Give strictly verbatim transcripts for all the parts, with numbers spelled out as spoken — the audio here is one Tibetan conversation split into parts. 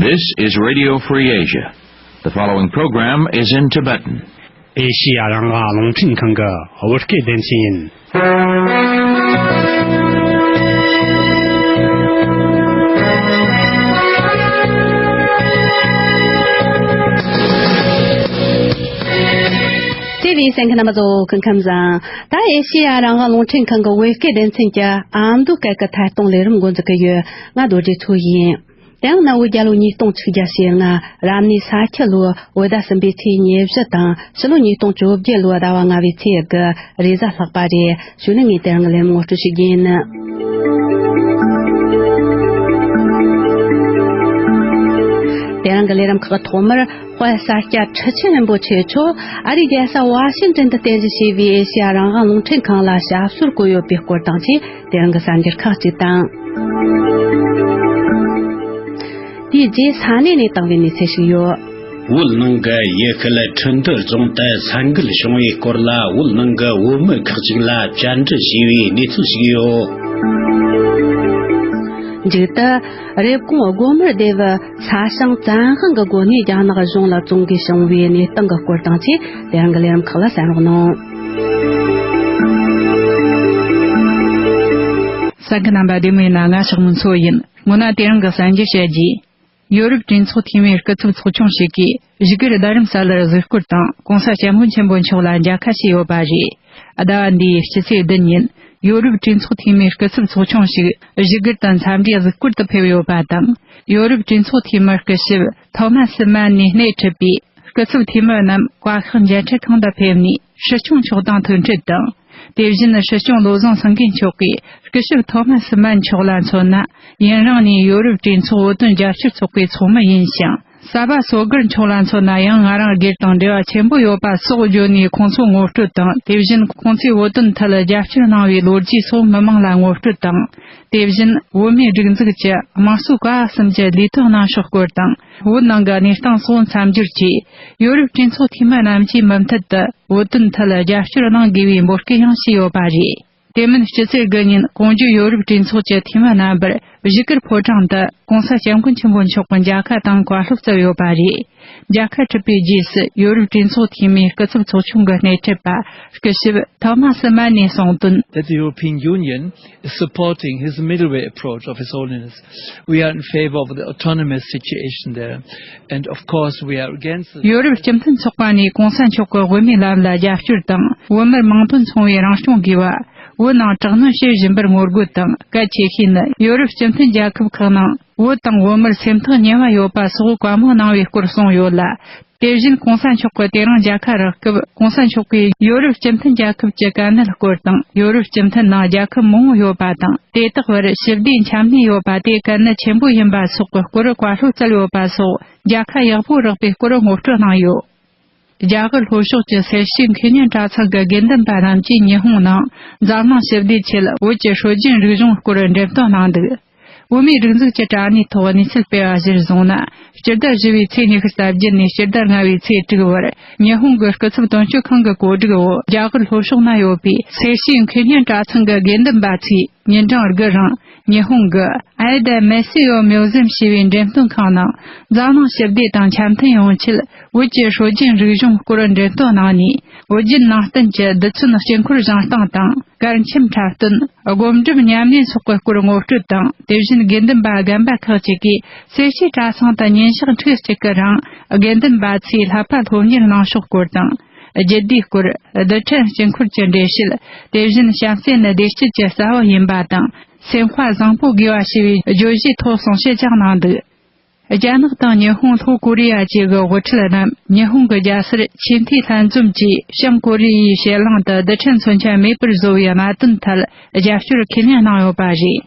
This is Radio Free Asia. The following program is in Tibetan. ཨེ་ཤི་ཡ་རང་དབང་རླུང་འཕྲིན་ཁང་གི་བོད་སྐད་སྡེ་ཚན་ཡིན། དེ་བས་གསན་མཁན་རྣམ་པ་ཚོ་སྐུ་ཁམས་བཟང་། ད་ཨེ་ཤི་ཡ་རང་དབང་རླུང་འཕྲིན་ཁང་གི་བོད་སྐད་སྡེ་ཚན་གྱི་ཨ་མདོ་སྐད་ཀྱི་ཐད་གཏོང་ལས་རིམ་འགོ་འཛུགས་ཀྱི་ཡོད། ང་རྡོ་རྗེ་མཚོ་ཡིན། དེ་ཡང་གནའ་བོའི་རྒྱལ་ལོ་ཉིས་སྟོང་ཆིག་བརྒྱ་ཞེ་ལྔ། རབ་གནས་ས་ཁྱི་ལོའི་བོད་ཟླ་གསུམ་པའི་ཚེས་ཉེར་བཞི་དང་ཕྱི་ལོ་ཉིས་སྟོང་བཅོ་བརྒྱད་ལོའི་ཟླ་བ་ལྔ་པའི་ཚེས་དགུ་རེས་གཟའ་ལྷག་པ་རེད། གཞུག་ནས་ངས་དེ་རིང་གི་ལས་རིམ་ངོ་སྤྲོད་ཞུ་རྒྱུ་ཡིན། དེ་རིང་གི་ལས་རིམ་ཁག་ཐོག་མར། དཔལ་ས་སྐྱ་ཁྲི་ཆེན་རིན་པོ་ཆེ་མཆོག་ཨ་རིའི་རྒྱལ་ས་ཝ་ཤིང་ཏན་དུ་རྟེན་གཞི་བྱས་པའི་ཨེ་ཤི་ཡ་རང་དབང་རླུང་འཕྲིན་ཁང་ལ་ཞབས་སོར་བཀོད་ཡོད་པའི་སྐོར་དང་བཅས། དེ་རིང་གི་གསར་འགྱུར་ཁག་ཅིག་དང་། དེའི་རྗེས་ས་གནས་ནས་བཏང་བའི་གནས་ཚུལ་ཞིག་ཡོད། བོད་ནང་གི་ཡུལ་ཤུལ་ཁྲིན་ཏུ་རྫོང་དུ་ས་འགུལ་བྱུང་བའི་སྐོར་ལ། བོད་ནང་གི་བོད་མི་ཁག་ཅིག་ལ་བཅར་འདྲི་བྱས་པའི་གནས་ཚུལ་ཞིག་ཡོད། མཇུག་ཏུ། རེབ་གོང་སྒོ་དམར་སྡེ་བའི་ས་ཞིང་བཙན་དབང་གི་སྒོ་ནས་རྒྱ་ནག་གཞུང་ལ་བཙོང་གིས་བྱུང་བའི་གནས་སྟངས་ཀྱི་སྐོར་དང་བཅས། དེ་རིང་གི་ལས་རིམ་ཁག་ལ་གསན་རོགས་གནང་། གསན་མཁན་རྣམ་པ་བདེ་མོ་ཡིན་ན། ང་ཞག་མོ་མཚོ་ཡིན། སྔོན་ན་དེ་རིང་གི་གསར་འགྱུར་བཤད་རྒྱུ། ཡོ་རོབ་གྲོས་ཚོགས་འཐུས་མིའི་སྐུ་ཚབ་ཚོགས་ཆུང་ཞིག་གིས་བཞུགས་སྒར་རྡ་རམ་ས་ལར་གཟིགས་སྐོར་དང་། ྋགོང་ས་ྋསྐྱབས་མགོན་ཆེན་པོ་མཆོག་ལ་མཇལ་ཁ་ཞུས་ཡོད་པ་རེད། ཟླ་བ་འདིའི་སྤྱི་ཚེས་བདུན་ཉིན། ཡོ་རོབ་གྲོས་ཚོགས་འཐུས་མིའི་སྐུ་ཚབ་ཚོགས་ཆུང་ཞིག་བཞུགས་སྒར་དུ་འཚམས་འདྲིའི་གཟིགས་སྐོར་དུ་ཕེབས་ཡོད་པ་དང་། ཡོ་རོབ་གྲོས་ཚོགས་འཐུས་མི་སྐུ་ཞབས་ཐོ་མ་སི་མན་ནས་སྣེ་ཁྲིད་པའི་སྐུ་ཚབ་འཐུས་མི་རྣམས་བཀའ་ཤག་མཇལ་འཕྲད་ཁང་དུ་ཕེབས་ནས། སྲིད་སྐྱོང་མཆོག་དང་ཐུག་འཕྲད་དང་། དེ་བཞིན་སྲིད་སྐྱོང་བློ་བཟང་སེང་གེ་མཆོག་གིས་སྐུ་ཞབས་ཐོ་མ་སི་མན་མཆོག་ལ་མཚོན་ན། ཡུན་རིང་ནས་ཡོ་རོབ་གྲོས་ཚོགས་བོད་དོན་རྒྱབ་སྐྱོར་ཚོགས་པའི་ཚོགས་མི་ཡིན་ཞིང་། གསར་པ་སོ་སྒར་མཆོག་ལ་མཚོན་ན་ཡང་། ང་རང་སྒེར་དང་འབྲེལ་བ་ཆེན་པོ་ཡོད་པ་སོགས་བརྗོད་ནས་ཁོང་ཚོ་ངོ་སྤྲོད་དང་། དེ་བཞིན་ཁོང་ཚོས་བོད་དོན་ཐད་རྒྱབ་སྐྱོར་གནང་བའི་ལོ་རྒྱུས་སོགས་མི་མང་ལ་ངོ་སྤྲོད་དང་། དེ་བཞིན་བོད་མིའི་སྒྲིག་འཛུགས་ཀྱི་དམངས་གཙོའི་ཀ་བ་གསུམ་གྱི་ལས་དོན་གནང་ཕྱོགས་སྐོར་དང་། བོད་ནང་གི་གནས་སྟངས་སོགས་མཚམས་སྦྱོར་གྱིས། ཡོ་རོབ་གྲོས་ཚོགས་འཐུས་མི་རྣམས་ཀྱིས་མུ་མཐུད་དུ་བོད་དོན་ཐད་རྒྱབ་སྐྱོར་གནང་དགོས་པའི་འབོད་སྐུལ་ཡང་བྱས་ཡོད་པ་རེད། དེ་མིན་སྤྱི་ཚེས་དགུ་ཉིན་གོང་བརྗོད་ཡོ་རོབ་གྲོས་ཚོགས་ཀྱི་འཐུས་མི་རྣམ་པར་བཞུགས་སྒར་ཕོ་བྲང་དུ་ྋགོང་ས་ྋསྐྱབས་མགོན་ཆེན་པོ་མཆོག་གི་མཇལ་ཁ་དང་བཀའ་སློབ་སྩལ་ཡོད་པ་རེད། མཇལ་ཁ་གྲུབ་པའི་རྗེས་སུ་ཡོ་རོབ་གྲོས་ཚོགས་འཐུས་མིའི་སྐུ་ཚབ་ཚོགས་ཆུང་གི་སྣེ་ཁྲིད་པ་སྐུ་ཞབས་ཐོ་མ་སི་མན་ནས་གསུངས་དོན། That the European Union is supporting his middle way approach of His Holiness. We are in favor of the autonomous situation there. And of course, we are against the ཡོ་རོབ་སྤྱི་མཐུན་ཚོགས་པ་ནས་གོང་ས་མཆོག་གི་དབུ་མའི་ལམ་ལ་རྒྱབ་སྐྱོར་དང་། བོད་མིར་མིང་དོན་མཚུངས་པའི་རང་སྐྱོང་དགོས་པ། བོད་ནང་དྲག་གནོན་བྱེད་བཞིན་པར་ངོ་རྒོལ་དང་། གལ་ཆེ་ཤོས་ནི་ཡོ་རོབ་སྤྱི་མཐུན་རྒྱལ་ཁབ་ཁག་ནང་བོད་དང་བོད་མིར་སེམས་ཐག་ཉེ་བ་ཡོད་པ་སོགས་བཀའ་མོལ་གནང་བའི་སྐོར་གསུངས་ཡོད་ལ། དེ་བཞིན་གོང་ས་མཆོག་གིས་དེ་རིང་མཇལ་ཁ་རག་སྐབས། གོང་ས་མཆོག་གིས་ཡོ་རོབ་སྤྱི་མཐུན་རྒྱལ་ཁབ་ཀྱི་དཀའ་གནད་སྐོར་དང་། ཡོ་རོབ་སྤྱི་མཐུན་ནང་རྒྱལ་ཁབ་མང་བོ་ཡོད་པ་དང་། དེ་དག་བར་ཞི་བདེ་འཆམ་མཐུན་ཡོད་པ་དེ་གལ་གནད་ཆེན་པོ་ཡིན་པ་སོགས་ཀྱི་སྐོར་བཀའ་སློབ་སྩལ་ཡོད་པ་སོགས་མཇལ་ཁ་ཡག་པོ་རག་པའི་སྐོར་ངོ་སྤྲོད་གནང་ཡོད། རྒྱ་གར་ལྷོ་ཕྱོགས་ཀྱི་སེར་བྱེས་མཁས་སྙན་གྲྭ་ཚང་གི་དགེ་འདུན་པ་རྣམས་ཀྱིས་ཉི་ཧོང་ནང་འཛམ་གླིང་ཞི་བདེའི་ཆེད་བོད་ཀྱི་སྲོལ་རྒྱུན་རིག་གཞུང་སྐོར་འགྲེམས་སྟོན་གནང་འདུག་བོད་མིའི་སྒྲིག་འཛུགས་ཀྱི་དྲ་གནས་ཐོག་གནས་ཚུལ་སྤེལ་བ་གཞིར་བཟུང་ན། སྤྱི་ཟླ་བཞི་བའི་ཚེས་ཉི་ཤུ་རྩ་བརྒྱད་ནས་སྤྱི་ཟླ་ལྔ་བའི་ཚེས་དྲུག་བར། ཉི་ཧོང་གི་སྐུ་ཚབ་དོན་གཅོད་ཁང་གི་གོ་སྒྲིག་འོག་རྒྱ་གར་ལྷོ་ཕྱོགས་ན་ཡོད་པའི་སེར་བྱེས་མཁས་སྙན་གྲྭ་ཚང་གི་དགེ་འདུན་པ་ཚོས་ཉིན་གྲངས་དགུ་རིང་། ཉི་ཧོང་གི་ཨའེ་ཌ་མེ་སི་ཡོ་མིའུ་ཛི་ཡམ་ཞེས་པའི་འགྲེམས་སྟོན་ཁང་ནང་། འཛམ་གླིང་ཞི་བདེ་དང་འཆམ་མཐུན་ཡོང་ཆེད། བོད་ཀྱི་སྲོལ་རྒྱུན་རིག་གཞུང་སྐོར་འགྲེམས་སྟོན་གནང་ནས། བོད་བརྒྱུད་ནང་བསྟན་གྱི་རྡུལ་ཚོན་དཀྱིལ་འཁོར་བཞེངས་སྟངས་དང་། གར་འཆམ་འཁྲབ་སྟོན། སྒོམ་སྒྲུབ་ཉམས་ལེན་སོགས་ཀྱི་སྐོར་ངོ་སྤྲོད་དང་། དེ་བཞིན་དགེ་འདུན་པ་རྒན་པ་ཁག་ཅིག་གིས་སེར་བྱེས་གྲྭ་ཚང་དུ་ཉིན་ཞག་ཕྲུགས་གཅིག་གི་རིང་། དགེ་འདུན་པ་ཚོས་བསླབ་པ་སློབ་གཉེར་གནང་ཕྱོགས་སྐོར་དང་། རྒྱུད་སྡེའི་སྐོར། རྡུལ་ཕྲན་དཀྱིལ་འཁོར་གྱི་འགྲེལ་བཤད། དེ་བཞིན་བྱམས་བརྩེ་ནི་བདེ་སྐྱིད་ཀྱི་རྩ་བ་ཡིན་པ་དང་། སེམས་དཔའ་བཟང་པོ་དགོས་པ་ཞེས་པའི་བརྗོད་གཞིའི་ཐོག་གསུང་བཤད་ཀྱང་གནང་འདུག་རྒྱ་ནག་དང་ཉི་ཧོང་། ལྷོ་ཀོ་རི་ཡ་བཅས་ཀྱི་དབུ་ཁྲིད་རྣམས་ཉི་ཧོང་གི་རྒྱལ་སར་ཆེས་མཐོའི་ལྷན་འཛོམས་ཀྱིས་བྱང་ཀོ་རི་ཡའི་ཕྱེད་གླིང་དུ་རྡུལ་ཕྲན་མཚོན་ཆ་མེད་པར་བཟོ་བའི་གནད་དོན་ཐད་རྒྱབ་སྐྱོར་ཁས་ལེན་གནང་ཡོད་པ་རེད།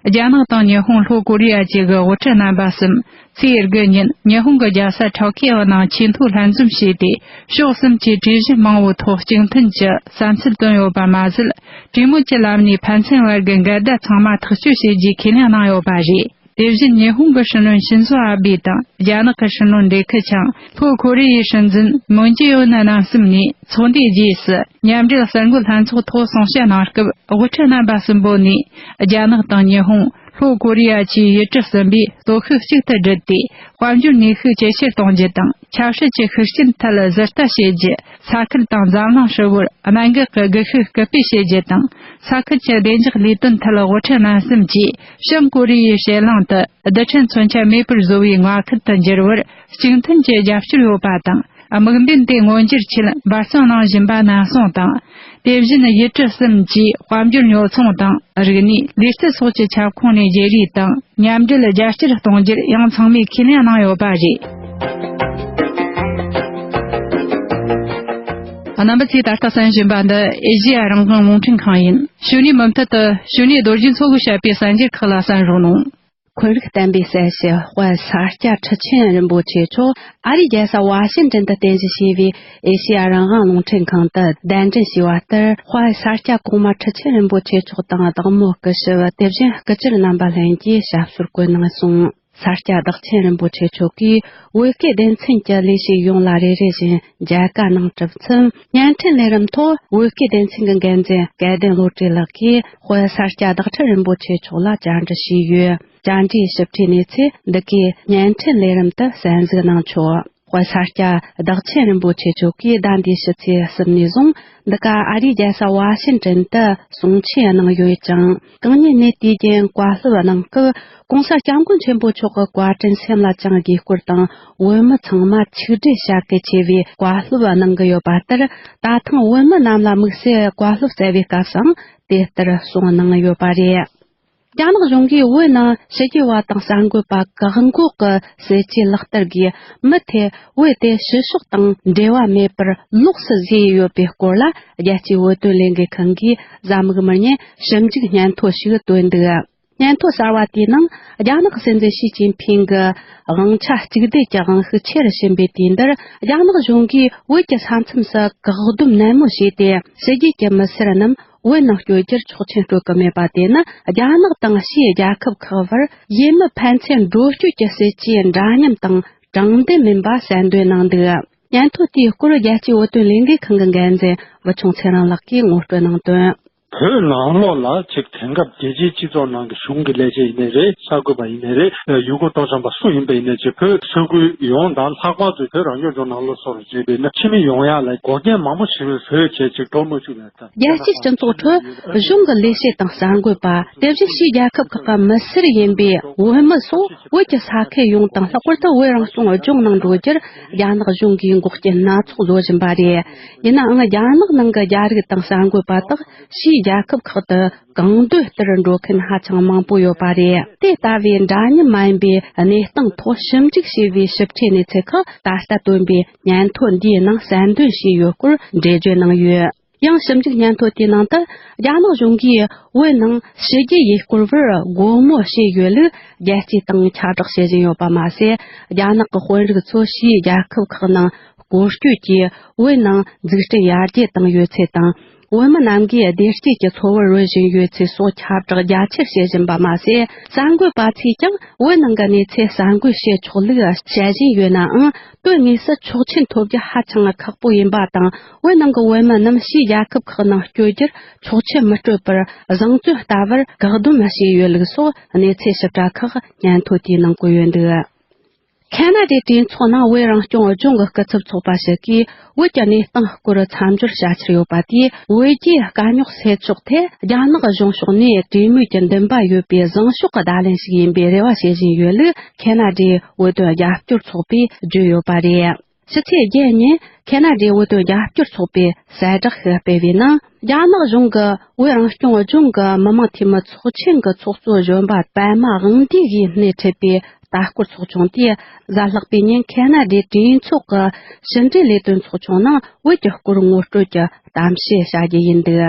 རྒྱ་ནག་དང་ཉི་ཧོང་། ལྷོ་ཀོ་རི་ཡ་བཅས་ཀྱི་དབུ་ཁྲིད་རྣམ་པ་གསུམ་ཚེས་དགུ་ཉིན་ཉི་ཧོང་གི་རྒྱལ་ས་ཊོ་ཀི་ཡོ་ནང་ཆེས་མཐོའི་ལྷན་འཛོམས་བྱས་ཏེ། ཕྱོགས་གསུམ་གྱིས་གྲོས་གཞི་མང་བོའི་ཐོག་གཅིག་མཐུན་གྱི་བསམ་ཚུལ་བཏོན་ཡོད་པ་མ་ཟད། གྲོས་མོལ་གྱི་ལམ་ནས་ཕན་ཚུན་བར་གྱི་འགལ་ཟླ་ཚང་མ་ཐག་གཅོད་བྱེད་རྒྱུའི་ཁས་ལེན་གནང་ཡོད་པ་རེད། དེ་བཞིན་ཉི་ཧོང་གི་སྲིད་བློན་ཤིན་ཛོ་ཨ་བྷེ་དང་རྒྱ་ནག་གི་སྲིད་བློན་ལི་ཁེ་ཆང་། ལྷོ་ཀོ་རི་ཡའི་སྲིད་འཛིན་མུན་ཇེ་ཨིན་རྣམ་གསུམ་ནས་ཚོགས་འདུའི་རྗེས་སུ་མཉམ་འབྲེལ་གསར་འགོད་ལྷན་ཚོགས་ཐོག་གསུང་བཤད་གནང་སྐབས། དབུ་ཁྲིད་རྣམ་པ་གསུམ་པོ་ནས་རྒྱ་ནག་དང་ཉི་ཧོང་ ལྷོ་ཀོ་རི་ཡ་བཅས་ཡུལ་གྲུ་གསུམ་པས་སྟོབས་ཤུགས་གཅིག་ཏུ་བསྒྲིལ་ཏེ། དཔལ་འབྱོར་ནུས་ཤུགས་ཇེ་ཆེར་གཏོང་རྒྱུ་དང་། ཆབ་སྲིད་ཀྱི་ཤུགས་རྐྱེན་ཐད་ལ་ཟུར་ལྟ་བྱེད་རྒྱུ། ས་ཁུལ་དང་འཛམ་གླིང་ཧྲིལ་བོར་གནད་འགག་གི་སྒུལ་ཤུགས་སྐུལ་སྤེལ་བྱེད་རྒྱུ་དང་། ས་ཁུལ་གྱི་བདེ་འཇགས་ལས་དོན་ཐད་དབུ་ཁྲིད་རྣམ་གསུམ་གྱིས་བྱང་ཀོ་རི་ཡའི་ཕྱེད་གླིང་དུ་རྡུལ་ཕྲན་མཚོན་ཆ་མེད་པར་བཟོ་བའི་མངའ་ཁུལ་དུ་འགྱུར་བར་གཅིག་མཐུན་གྱི་རྒྱབ་སྐྱོར་ཡོད་པ་དང་། དམིགས་འབེན་དེ་མངོན་འགྱུར་ཆེད་འབད་བརྩོན་གནང་བཞིན་པ་ནན་གསུངས་དང་། དེ་བཞིན་ཡུལ་གྲུ་གསུམ་གྱིས་དཔལ་འབྱོར་ཉོ་ཚོང་དང་། རིག་གནས། ལུས་རྩལ་སོགས་ཀྱི་ཁྱབ་ཁོངས་ནས་བརྗེ་རེས་དང་མཉམ་འབྲེལ་རྒྱ་སྐྱེད་གཏོང་རྒྱུར་ཡང་ཚང་མས་ཁས་ལེན་གནང་ཡོད་པ་རེད། རྣམ་པ་ཚོས་ད་ལྟ་གསན་བཞིན་པ་འདི་ཨེ་ཤེ་ཡ་རང་དབང་རླུང་འཕྲིན་ཁང་ཡིན། གཞུག་ནས་མུ་མཐུད་དུ་གཞུག་ནས་རྡོ་རྗེ་མཚོ་གིས་བཤད་པའི་གསར་འགྱུར་ཁག་ལ་གསན་རོགས་གནང་། འཁོན་རིགས་བསྟན་པའི་སྲས་ཀྱི་དཔལ་ས་སྐྱ་ཁྲི་ཆེན་རིན་པོ་ཆེ་མཆོག་ཨ་རིའི་རྒྱལ་ས་ཝ་ཤིང་ཏན་དུ་རྟེན་གཞི་བྱས་པའི་ཨེ་ཤེ་ཡ་རང་དབང་རླུང་འཕྲིན་ཁང་དུ་གདན་འདྲེན་བྱས་པ་ལྟར། དཔལ་ས་སྐྱ་གོང་མ་ཁྲི་ཆེན་རིན་པོ་ཆེ་མཆོག་དང་བདག་མོ་སྐུ་ཞབས། དེ་བཞིན་སྐུ་བཅར་རྣམ་པ་ལྷན་རྒྱས་ཞབས་སོར་བཀོད་གནང་སོང་། ས་སྐྱ་བདག་ཆེན་རིན་པོ་ཆེ་མཆོག་གིས་བོད་སྐད་སྡེ་ཚན་གྱི་ལས་བྱེད་ཡོངས་ལ་རེ་རེ་བཞིན་མཇལ་ཁ་གནང་གྲུབ་མཚམས། བརྙན་འཕྲིན་ལས་རིམ་ཐོག་བོད་སྐད་སྡེ་ཚན་གྱི་འགན་འཛིན་སྐལ་ལྡན་བློ་གྲོས་ལགས་ཀྱིས་དཔལ་ས་སྐྱ་བདག་ཁྲི་རིན་པོ་ཆེ་མཆོག་ལ་བཅར་འདྲི་ཞུས་ཡོད། བཅར་འདྲིའི་ཞིབ་ཕྲའི་གནས་ཚུལ་འདི་གའི་བརྙན་འཕྲིན་ལས་རིམ་དུ་གསན་གཟིགས་གནང་ཆོག་དཔལ་ས་སྐྱ་བདག་ཆེན་རིན་པོ་ཆེ་མཆོག་གིས་ཟླ་འདིའི་ཕྱི་ཚེས་གསུམ་ནས་བཟུང་འདི་ག་ཨ་རིའི་རྒྱལ་ས་ཝ་ཤིན་ཏན་དུ་གསུང་ཆོས་གནང་ཡོད་ཅིང་། གང་ཉིད་གནས་དུས་རྒྱུན་བཀའ་སློབ་གནང་སྐབས། ྋགོང་ས་སྐྱབས་མགོན་ཆེན་པོ་མཆོག་གི་བཀའ་དྲིན་སེམས་ལ་བཅངས་དགོས་སྐོར་དང་། བོད་མི་ཚང་མ་ཆིག་སྒྲིལ་བྱ་དགོས་ཆེ་བའི་བཀའ་སློབ་གནང་གི་ཡོད་པ་ལྟར། ད་ཐེངས་བོད་མི་རྣམས་ལ་དམིགས་བསལ་བཀའ་སློབ་སྩལ་བའི་སྐབས་སུའང་དེ་ལྟར་གསུངས་གནང་ཡོད་པ་རེད། རྒྱ་ནག་གཞུང་གིས་བོད་ནང་ཕྱི་རྒྱལ་བ་དང་གསར་འགོད་པ་བཀག་འགོག་གི་སྲིད་ཇུས་ལག་བསྟར་གྱིས། མུ་མཐུད་བོད་དེ་ཕྱི་ཕྱོགས་དང་འབྲེལ་བ་མེད་པར་ལོགས་སུ་བཟོས་ཡོད་པའི་སྐོར་ལ། རྒྱལ་སྤྱིའི་བོད་དོན་ལས་འགུལ་ཁང་གིས་གཟའ་མིག་དམར་ཉིན་ཞིབ་འཇུག་སྙན་ཐོ་ཞིག་བཏོན་འདུག་སྙན་ཐོ་གསར་བ་དེའི་ནང་། རྒྱ་ནག་སྲིད་འཛིན་ཞི་ཅིན་ཕིང་གི་དབང་ཆ་གཅིག་སྡུད་ཀྱི་དབང་ཤུགས་ཆེ་རུ་ཕྱིན་པའི་དུས་འདིར། རྒྱ་ནག་གཞུང་གིས་བོད་ཀྱི་ས་མཚམས་སུ་བཀག་སྡོམ་ནན་མོ་བྱས་ཏེ། ཕྱི་རྒྱལ་གྱི་མི་སེར་རྣམས་བོད་ནང་བསྐྱོད་རྒྱུར་ཆོག་མཆན་སྤྲོད་ཀྱི་མེད་པ་དེ་ནི། རྒྱ་ནག་དང་ཕྱིའི་རྒྱལ་ཁབ་ཁག་བར་ཡུལ་མི་ཕན་ཚུན་འགྲོ་སྐྱོད་ཀྱི་སྲིད་ཇུས་འདྲ་མཉམ་དང་དྲང་བདེན་མིན་པ་གསལ་འདོན་གནང་འདུག་སྙན་ཐོ་དེའི་སྐོར། རྒྱལ་སྤྱིའི་བོད་དོན་ལས་འགུལ་ཁང་གི་འགན་འཛིན་བུ་ཆུང་ཚེ་རིང་ལགས་ཀྱིས་ངོ་སྤྲོད་གནང་དོན། བོད་ནང་ལོགས་ལ་ཅིག་དེང་སྐབས་རྒྱལ་སྤྱིའི་སྤྱི་ཚོགས་ནང་གི་གཞུང་གི་ལས་བྱེད་ཡིན་ནའི་རེད། གསར་འགོད་པ་ཡིན་ནའི་རེད། ཡུལ་སྐོར་སྟོན་བཟང་པ་སུ་ཡིན་པ་ཡིན་ནའི་ཅིག་བོད་ས་ཁུལ་ཡོངས་དང་། ལྷག་པར་དུ་བོད་རང་སྐྱོང་ལྗོངས་ནང་ལོགས་སུ་རེད་པས་ན། ཕྱི་མི་ཡོང་ཡ་ལ་འགོག་རྐྱེན་མང་པོ་ཞིག་བཟོས་བྱས་ཅིག་འགྲོ་མི་ཆོག་པའི་ཐད། རྒྱལ་སྤྱིའི་སྤྱི་ཚོགས་ཁྲོད་གཞུང་གི་ལས་བྱེད་དང་གསར་འགོད་པ། དེ་བཞིན་ཕྱིའི་རྒྱལ་ཁབ་ཁག་གི་མི་སེར་ཡིན་པའི་བོད་མི་སོགས་བོད་ཀྱི་ས་ཁུལ་ཡོངས་དང་། ལྷག་པར་དུ་བོད་རང་སྐྱོང་ལྗོངས་ནང་འགྲོ་རྒྱུར་རྒྱ་ནག་གཞུང་གིས་འགོག་རྐྱེན་སྣ་ཚོགས་བཟོ་བཞིན་པ་རེད། ཡིན་ནའང་། རྒྱ་ནག་ནང་གི་རྒྱ་རིགས་དང་གསར་འགོད་པ་དག་ཕྱིའི་རྒྱལ་ཁབ་ཁག་ཏུ་གང་འདོད་ལྟར་འགྲོ་མཁན་ཧ་ཅང་མང་པོ་ཡོད་པ་རེད། དེ་ལྟ་བུའི་འདྲ་མཉམ་མ་ཡིན་པའི་གནས་སྟངས་ཐོག་ཞིབ་འཇུག་བྱས་པའི་ཞིབ་ཕྲའི་གནས་ཚུལ་ཁག་ད་ལྟ་བཏོན་པའི་སྙན་ཐོ་འདིའི་ནང་གསལ་འདོན་བྱས་ཡོད་སྐོར་འགྲེལ་བརྗོད་གནང་ཡོད། ཡང་ཞིབ་འཇུག་སྙན་ཐོ་དེའི་ནང་དུ། རྒྱ་ནག་གཞུང་གིས་བོད་ནང་ཕྱི་རྒྱལ་ཡུལ་སྐོར་བར་སྒོ་མོ་ཕྱེ་ཡོད་ལུགས་རྒྱལ་སྤྱིའི་སྟེང་ཁྱབ་བསྒྲགས་བྱེད་བཞིན་ཡོད་པ་མ་ཟད། རྒྱ་ནག་གི་དཔོན་རིགས་ཚོ་ཕྱིའི་རྒྱལ་ཁབ་ཁག་ནང་སྐོར་སྐྱོད་ཀྱིས་བོད་ནང་འཛུགས་སྐྲུན་ཡར་རྒྱས་བཏང་ཡོད་ཚུལ་དང་། བོད་མི་རྣམས་ཀྱིས་བདེ་སྐྱིད་ཀྱི་འཚོ་བར་རོལ་བཞིན་ཡོད་ཚུལ་སོགས་ཁྱབ་བསྒྲགས་རྒྱ་ཆེར་བྱེད་བཞིན་པ་མ་ཟད། གསར་འགོད་པ་ཚོས་ཀྱང་བོད་ནང་གི་གནས་ཚུལ་གསར་འགོད་བྱེད་ཆོག་ལུགས་བཤད་བཞིན་ཡོད་ནའང་། དོན་དངོས་སུ་ཆོག་མཆན་ཐོབ་རྒྱུ་ཧ་ཅང་ཁག་པོ་ཡིན་པ་དང་། བོད་ནང་གི་བོད་མི་རྣམས་ཕྱིའི་རྒྱལ་ཁབ་ཁག་ནང་བསྐྱོད་རྒྱུར་ཆོག་མཆན་མི་སྤྲོད་པར། བཟང་བཙོན་ལྟ་བུར་བཀག་སྡོམ་བྱས་ཡོད་ལུགས་སོགས་གནས་ཚུལ་ཞིབ་ཕྲ་ཁག་སྙན་ཐོ་དེའི་ནང་བཀོད་ཡོད་འདུག་ཁེ་ན་ཌའི་གྲོས་ཚོགས་ནང་བོད་རང་སྐྱོང་ལྗོངས་ཀྱི་སྐུ་ཚབ་ཚོགས་པ་ཞིག་གིས། བོད་ཀྱི་གནས་སྟངས་སྐོར་མཚམས་སྦྱོར་བྱ་འཆར་ཡོད་པ་དེས། བོད་རྒྱའི་དཀའ་རྙོག་སེལ་ཕྱོགས་ཐད། རྒྱ་ནག་གཞུང་ཕྱོགས་ནས་གྲོས་མོལ་གྱི་འདུན་པ་ཡོད་པའི་བཟང་ཕྱོགས་ཀྱི་བརྡ་ལན་ཞིག་ཡིན་པའི་རེ་བ་བྱེད་བཞིན་ཡོད་ལུགས། ཁེ་ན་ཌའི་བོད་དོན་རྒྱབ་སྐྱོར་ཚོགས་པས་བརྗོད་ཡོད་པ་རེད། ཕྱི་ཚེས་བརྒྱད་ཉིན། ཁེ་ན་ཌའི་བོད་དོན་རྒྱབ་སྐྱོར་ཚོགས་པས་གསལ་བསྒྲགས་ཤིག་སྤེལ་བའི་ནང་། རྒྱ་ནག་གཞུང་གིས་བོད་རང་སྐྱོང་ལྗོངས་ཀྱི་མི་དམངས་འཐུས་མི་ཚོགས་ཆེན་གྱི་ཚོགས་གཙོ་གཞོན་པ་པད་མ་དབང་འདུས་ཀྱིས་སྣེ་ཁྲིད་པའི་ལྟ་སྐོར་ཚོགས་ཆུང་དེས། གཟའ་ལྷག་པའི་ཉིན་ཁེ་ན་ཌའི་གྲོས་ཚོགས་ཀྱི་ཕྱི་འབྲེལ་ལས་དོན་ཚོགས་ཆུང་ནང་བོད་ཀྱི་སྐོར་ངོ་སྤྲོད་ཀྱི་གཏམ་བཤད་བྱ་རྒྱུ་ཡིན་འདུག་